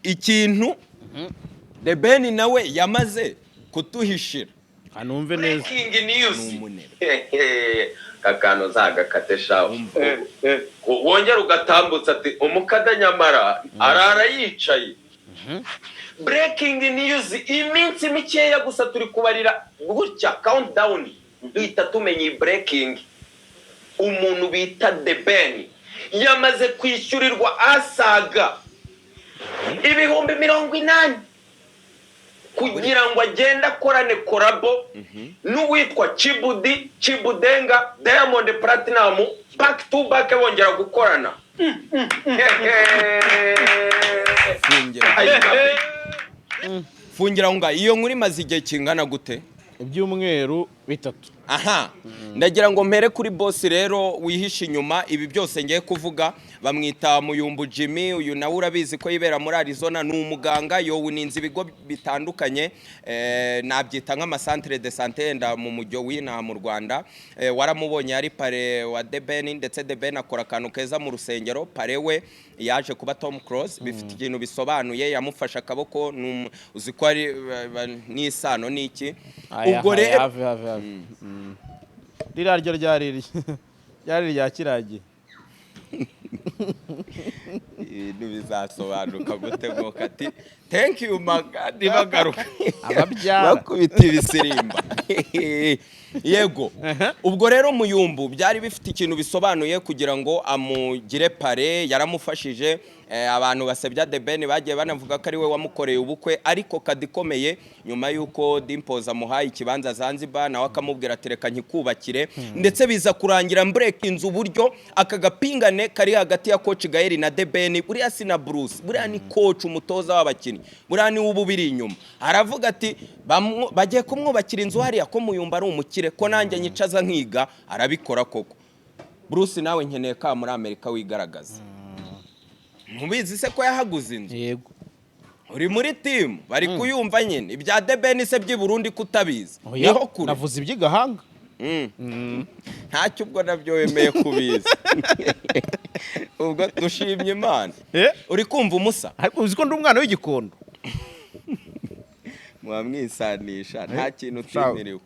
ikintu The Ben nawe yamaze kutuhishira. Hanumve neza. Breaking news. Ni umunebwe. Akantu zagakate shaho, wongera ugatambutsa ati umukada nyamara arara yicaye. Breaking news, iminsi mikeya gusa turi kubarira gutya countdown, duhita tumenya iyi breaking. Umuntu bita The Ben yamaze kwishyurirwa asaga 80,000 kugira ngo agende akorane collabo n'uwitwa Kibudi Kibudenga Diamond Platinum, back to back bongera gukorana. Fungira aho ngaho. Fungira aho ngaho. Iyo nkuru imaze igihe kingana gute? Ibyumweru 3. Aha ndagira ngo mpere kuri boss rero wihishe inyuma ibi byose ngiye kuvuga. Bamwita Muyumbu Jimmy. Uyu nawe urabizi ko yibera muri Arizona, ni umuganga, yowuninze ibigo bitandukanye, nabyita nk'ama centre de santé yenda mu mujyo w'inaha mu Rwanda. Waramubonye yari parrain wa The Ben, ndetse The Ben akora akantu keza mu rusengero. Parrain we yaje kuba Tom Close, bifite ikintu bisobanuye, yamufashe akaboko, uzi ko ari n'isano n'iki. Ubwo rero have, have, have. Ririya ryo ryari irya kiragiye. Ibintu bizasobanuka gute ngo kati thank you magadi bagaruka? Ababyara. Bakubita ibisirimba, yego. Ubwo rero Muyumbu byari bifite ikintu bisobanuye kugira ngo amugire parrain, yaramufashije. Abantu basebya The Ben bagiye banavuga ko ari we wamukoreye ubukwe, ariko kadikomeye nyuma y'uko Dimpoz amuhaye ikibanza Zanzibar, nawe akamubwira ati reka nkikubakire, ndetse biza kurangira mbureka inzu. Uburyo aka gapingane kari hagati ya Coach Gael na The Ben, buriya si na Bruce, buriya ni coach, umutoza w'abakinnyi, buriya ni we uba ubiri inyuma. Aravuga ati bagiye kumwubakira inzu hariya, ko Muyumba ari umukire, ko nanjye nyicaza nkiga. Arabikora koko. Bruce, nawe nkeneye ka muri Amerika wigaragaza. Ntubizi se ko yahaguze inzu? Yego. Uri muri team bari kuyumva nyine. Ibya The Ben se by'i Burundi kutabizi? Oya, niho kure. Navuze iby'igahanga. Ntacyo, ubwo nabyo wemeye kubizi, ubwo dushimye Imana. Uri kumva umusa? Ariko uzi ko ndi umwana w'Igikondo. Mwamwisanisha, nta kintu utimiriwe.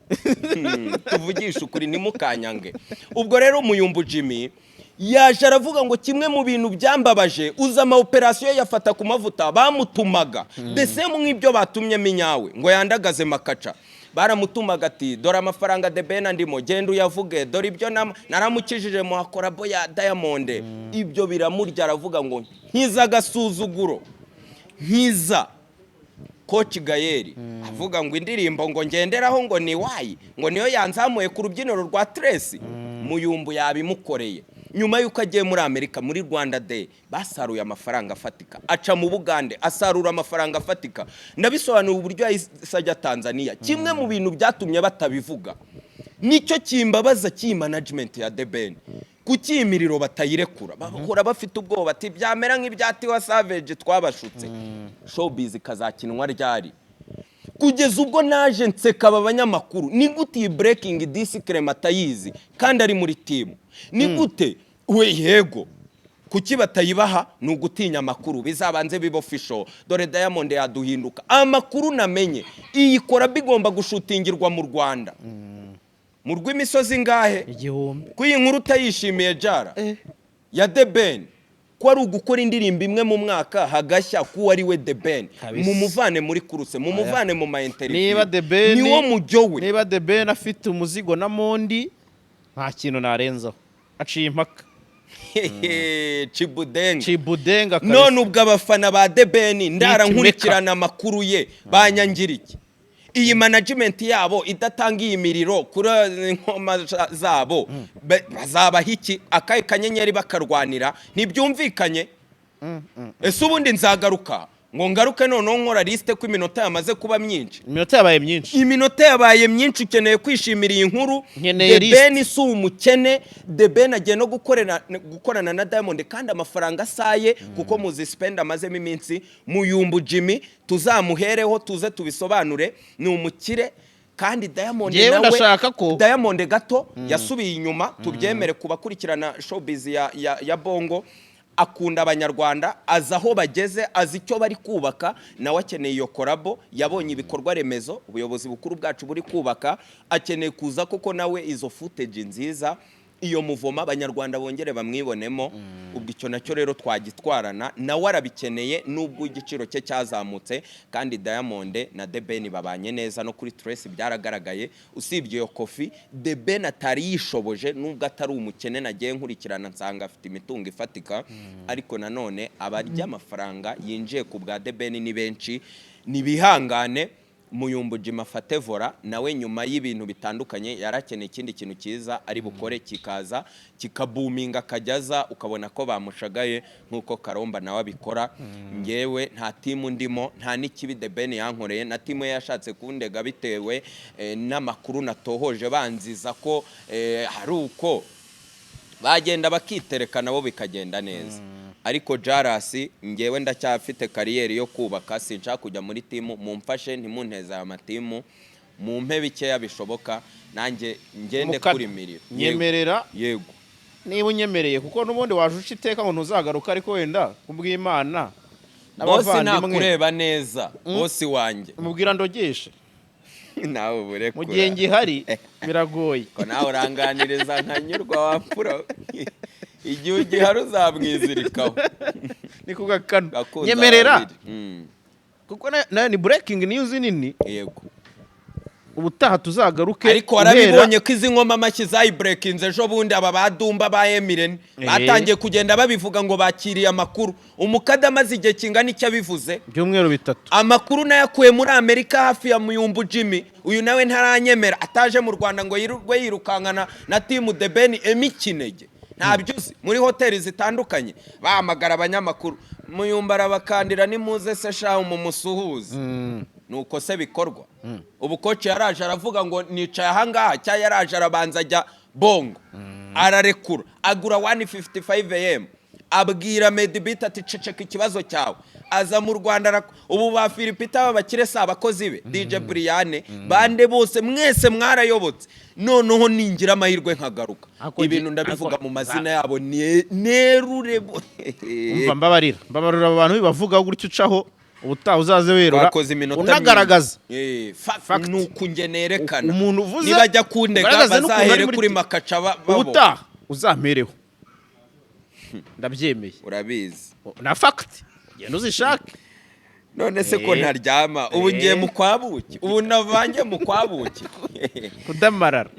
Tuvugishe ukuri, ntimukanyange. Ubwo rero Muyumbu Jimmy yaje aravuga ngo kimwe mu bintu byambabaje, uza ama operasiyo yafata ku mavuta bamutumaga, ndetse nk'ibyo batumye minyawe ngo yandagaze Makaca, baramutumaga ati dore amafaranga The Ben andimo, genda uyavuge, dore ibyo naramukijije mu collabo ya Diamond. Ibyo biramurya, aravuga ngo nkiza agasuzuguro, nkiza Coach Gael avuga ngo indirimbo ngo ngenderaho ngo ni wayi, ngo niyo yanzamuye ku rubyiniro rwa Trace. Muyumbu yabimukoreye nyuma y'uko agiye muri Amerika. Muri Rwanda Day basaruye amafaranga afatika, aca mu Bugande asarura amafaranga afatika. Ndabisobanura uburyo yahise ajya Tanzania. Kimwe mu bintu byatumye batabivuga, nicyo kimbabaza cy'iyi management ya The Ben, kuki iyi miriro batayirekura? Bahora bafite ubwoba bati byamera nk'ibya Tiwa Savage twabashutse. Showbiz ikazakinwa ryari? Kugeza ubwo naje nseka aba banyamakuru. Ni gute iyi breaking disi Clement atayizi kandi ari muri team? Ni gute we? Yego, kuki batayibaha? Ni ugutinya amakuru bizabanze bibe official. Dore Diamond yaduhinduka. Amakuru namenye, iyi collabo igomba gushutingirwa mu Rwanda mu rw'imisozi ngahe? 1000. Ko iyi nkuru utayishimiye jara ya The Ben, ko ari ugukora indirimbo imwe mu mwaka hagashya, ko ari we The Ben? Kabisa. Mumuvane muri course, mumuvane mu ma interview. Niba The Ben niwo mujyo we. Niba The Ben afite umuzigo na Mondi, nta kintu narenzaho, aciye impaka. Chibudenga. Chibudenga kabisa. None ubwo abafana ba The Ben ndara Hitmaker. nkurikirana amakuru ye, banyangira iki? Iyi management yabo idatanga iyi miriro kuri inkoma zabo, bazabaha iki? Akahe kanyenyeri bakarwanira? Ntibyumvikanye. Ese ubundi nzagaruka ngo ngaruke noneho nkora liste ko iminota yamaze kuba myinshi? Iminota yabaye myinshi. Iminota yabaye myinshi. Ukeneye kwishimira iyi nkuru. Nkeneye The list. Ben si umukene. The Ben agiye no gukorana na Diamond kandi amafaranga asaye, kuko muzi spend amazemo iminsi. Muyumbu Jimmy tuzamuhereho tuze tubisobanure, ni umukire kandi Diamond Njyewe nawe ndashaka ko- Diamond gato yasubiye inyuma, tubyemere ku bakurikirana showbiz ya Bongo. Akunda Abanyarwanda, azi aho bageze, azi icyo bari kubaka, nawe akeneye iyo collabo. Yabonye ibikorwa remezo ubuyobozi bukuru bwacu buri kubaka, akeneye kuza kuko nawe izo footage nziza, iyo muvoma, Abanyarwanda bongere bamwibonemo. Ubwo icyo nacyo rero twagitwarana, nawe arabikeneye nubwo igiciro cye cyazamutse. Kandi Diamond na The Ben babanye neza, no kuri Trace byaragaragaye. Usibye iyo kofi The Ben atari yishoboje, nubwo atari umukene, nagiye nkurikirana nsanga afite imitungo ifatika, ariko nanone abarya amafaranga yinjiye ku bwa The Ben ni benshi, nibihangane. Muyumbu Jim afate volant nawe nyuma y'ibintu bitandukanye yarakeneye ikindi kintu cyiza ari bukore, kikaza kikabuminga, akajyaza ukabona ko bamushagaye nk'uko Karomba nawe abikora. Ngewe nta team ndimo, nta n'ikibi The Ben yankoreye, na team ye yashatse kundega bitewe n'amakuru natohoje banziza ko hari uko bagenda bakitereka nabo bikagenda neza. Ariko Jarasi, ngewe ndacyafite carrière yo kubaka, sinshaka kujya muri team. Mumfashe ntimunteze aya mateam, mumpe bikeya bishoboka nanjye ngende Mukata. kuri miriro. Nyemerera. Yego. Niba unyemereye, kuko n'ubundi waje uca iteka ngo ntuzagaruka, ariko wenda kubw'Imana Boss, n'abavandimwe. Nakureba neza, boss wanjye. Mubwira ndogeshe. Nawe uburekura. Mu gihe ngihari biragoye. Ko nawe uranganiriza nkanyurwa wapfura, igihe ugihari uzamwizirikaho. Ni ku gakano. Gakunze Nyemerera. ababiri. Kuko nayo ni breaking news nini. Yego. Ubutaha tuzagaruke Ariko warabibonye ko izi nkoma amashyi zayiburekinze ejo bundi. Aba badumba ba Emirene batangiye kugenda babivuga ngo bakiriye amakuru. Umukada amaze igihe kingana icyo abivuze. Ibyumweru 3. Amakuru nayakuye muri Amerika hafi ya Muyumbu Jimmy. Uyu nawe ntaranyemera, ataje mu Rwanda ngo yirirwe yirukankana na team The Ben. Emi Kinege ntabyo uzi, muri hoteli zitandukanye bahamagara abanyamakuru, Muyumba arabakandira: "Nimuze se shahu mumusuhuze." Nuko se bikorwa. Ubu coach yaraje aravuga ngo nicaye ahangaha, cyangwa yaraje arabanza ajya Bongo, ararekura agura 155 am, abwira Medibit ati: "Ceceka ikibazo cyawe." Aza mu Rwanda, ubu ba Filipita b'abakire si abakozi be, DJ Briane, bande bose mwese mwarayobotse. Noneho ningira amahirwe nkagaruka, ibintu ndabivuga mu mazina yabo, nerure Umva, mbabarira, mbabarira. Abo bantu bibavuga gutyo ucaho, ubutaha uzaze werura Twakoze iminota unagaragaza. myinshi. Fact. Ni uku nge nerekana. Umuntu uvuze, nibajya kundega ugaragaze n'ukuntu ari bazahere muri kuri Makaca babo. Ubutaha uzampereho, ndabyemeye. Urabizi. Na fact genda uzishake. None se ko ntaryama ubu, ngiye mu kwabuki, ubu navange mu kwabuki. Kudamarara.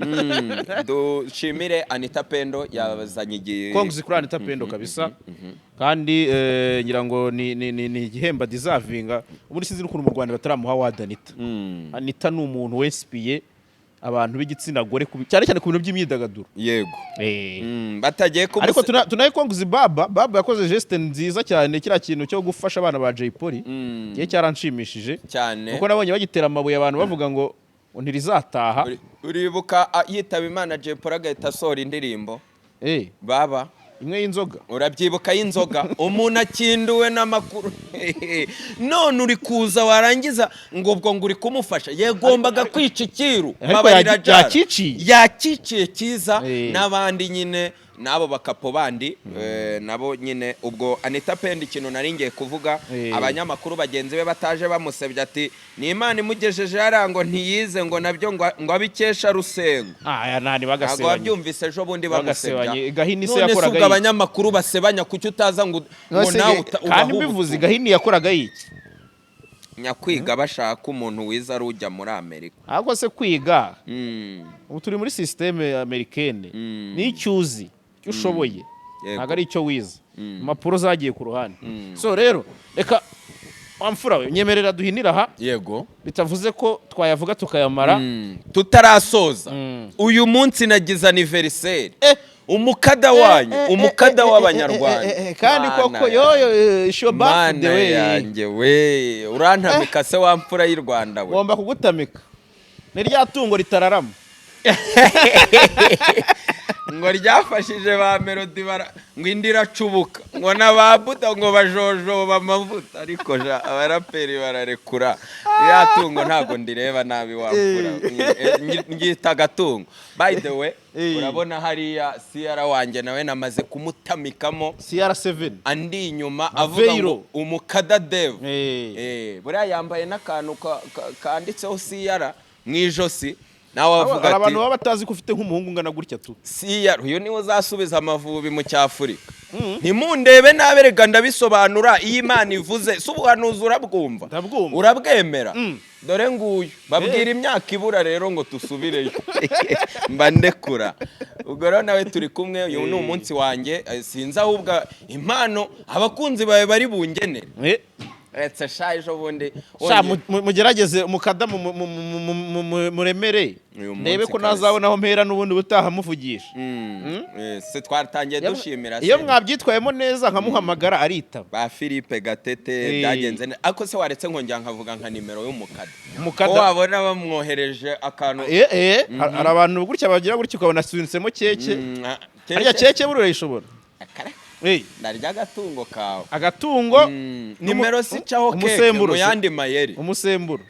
Dushimire Anita Pendo yazanye igihe. Congs kuri Anita Pendo kabisa. Kandi ngira ngo ni igihembo deservinga. Ubundi sinzi n'ukuntu mu Rwanda bataramuha award Anita. Anita ni umuntu wensipiye abantu b'igitsina gore cyane cyane ku bintu by'imyidagaduro. Yego. Batagiye Ariko tunaye congs Baba. Baba yakoze geste nziza cyane, kiriya kintu cyo gufasha abana ba Jay Polly gihe cyaranshimishije, Cyane. kuko nabonye bagitera amabuye abantu bavuga ngo ntirizataha. Uribuka yitaba Imana, Jay Polly agahita asohora indirimbo? Baba. Imwe y'inzoga. Urabyibuka y'inzoga, umuntu akinduwe n'amakuru. None uri kuza warangiza ngo ubwo ngo uri kumufasha, yagombaga kwica ikiru. Ariko Babarira Jara. yakiciye. Yakiciye cyiza. N'abandi nyine n'abo bakapo bandi, nabo nyine. Ubwo Anita Pendo, ikintu nari ngiye kuvuga, abanyamakuru bagenzi be bataje bamusebye ati ni Imana imugejeje hariya, ngo ntiyize, ngo nabyo ngo abikesha Rusengo. Aya nani Ntabwo bagasebanye. wabyumvise ejo bundi bamusebya? Bagasebanye. Gahini se None se yakoraga ubwo iki? abanyamakuru basebanya, kuki utaza ngo None se nawe kandi ubahe mbivuze, ubutumwa? Gahini yakoraga iki? Nyakwiga bashaka umuntu wiza ari ujya muri Amerika. Ahubwo se kwiga, ubu turi muri système américaine, n'icyo uzi, icyo ushoboye, ntabwo ari icyo wize. Impapuro zagiye ku ruhande. So rero reka, wamfura we, nyemerera duhinira aha. Yego. Bitavuze ko twayavuga tukayamara. Tutarasoza, uyu munsi nagize anniversaire, umukada wanyu, umukada w'Abanyarwanda. Kandi Mana koko yanjye. yoyo isho Mana birthday we. yanjye we, urantamika se wa mfura y'u Rwanda we? Ngomba kugutamika, ni rya tungo ritararama. Ngo ryafashije ba Melody bara ngo indi iracubuka, ngo na ba Buda ngo bajojoba amavuta. Ariko ja abaraperi bararekura ririya tungo, ntabwo ndireba nabi wa mfura. Ngita agatungo. By the way, urabona hariya siyara wanjye nawe namaze kumutamikamo. CR7. Andi inyuma avuga Aveiro. ngo umukada dev. Buriya yambaye n'akantu kanditseho CR mu ijosi, nawe avuga Hari ati abantu baba batazi ko ufite nk'umuhungu ungana gutya tu. CR uyu niwe uzasubiza Amavubi mu cy'Afurika. Ntimundebe nabi rega, ndabisobanura. Iyo Imana ivuze si ubuhanuzi, urabwumva? Ndabwumva. Urabwemera? Dore nguyu, babwira imyaka ibura rero ngo tusubireyo, mba ndekura. Ubwo rero nawe turi kumwe, uyu ni umunsi wanjye. Sinzi ahubwo impano abakunzi bawe bari bungenere. Uretse sha, ejo bundi Sha, mugerageze mukadamu muremere Uyu munsi ndebe ko kabisa. nazabona aho mpera n'ubundi butaha muvugisha. Se twatangiye dushimira Iyo se. mwabyitwayemo neza nkamuhamagara aritaba. Ba Philippe Gatete, byagenze neza. Ariko se waretse nkongera nkavuga nka nimero y'umukada? Umukada. Ko wabona bamwohereje akantu. Hari abantu gutya bagira gutya ukabona asunitsemo keke. Harya keke buriya urayishobora? Akara. Eh, Ndarya agatungo kawe. Agatungo. Nimero sicaho keke Umusemburo mu se. yandi mayeri. Umusemburo.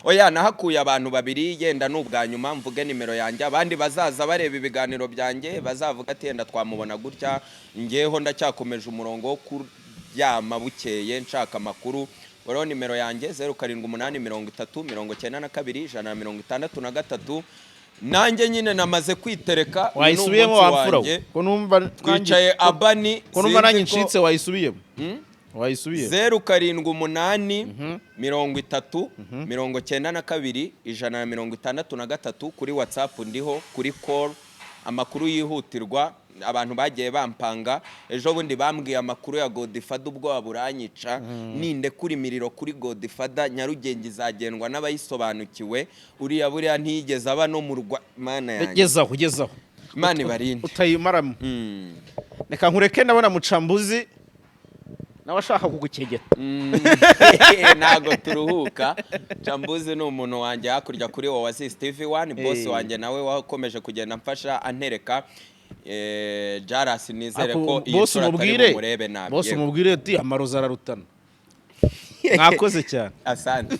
Oya, nahakuye abantu babiri. Yenda ni ubwa nyuma mvuge nimero yanjye. Abandi bazaza bareba ibiganiro byanjye bazavuga ati yenda twamubona gutya. Ngeho ndacyakomeje umurongo wo kuryama bukeye nshaka amakuru. Rero nimero yanjye 0783092163. Nanjye nyine namaze kwitereka. Uyu ni Wayisubiyemo umunsi wamfura we? wanjye. Ko numva Twicaye abani. Ko numva nanjye Sinzi ko- ncitse, wayisubiyemo? Wayisubiyemo? 0783092163. Kuri WhatsApp ndiho, kuri call, amakuru yihutirwa. Abantu bagiye bampanga ejo bundi bambwiye amakuru ya Godfather, ubwoba buranyica. Nindekura imiriro kuri Godfather, Nyarugenge izagendwa n'abayisobanukiwe. Uriya buriya ntiyigeze aba no mu rwa Mana yanjye. Gezaho, gezaho. Imana ibarinde. Utayimaramo. Reka nkureke, ndabona mucambuzi nawe ashaka kugukegeta. Ntabwo turuhuka. Cambuzi ni umuntu wanjye hakurya kuri Oasis TV One, boss wanjye nawe wakomeje kugenda amfasha, antereka. Jaras, nizere ko iyi Bose nshuro atari umubwire bumurebe nabi. Bose Yego. umubwire ati amarozi ararutana. Mwakoze cyane. Asante.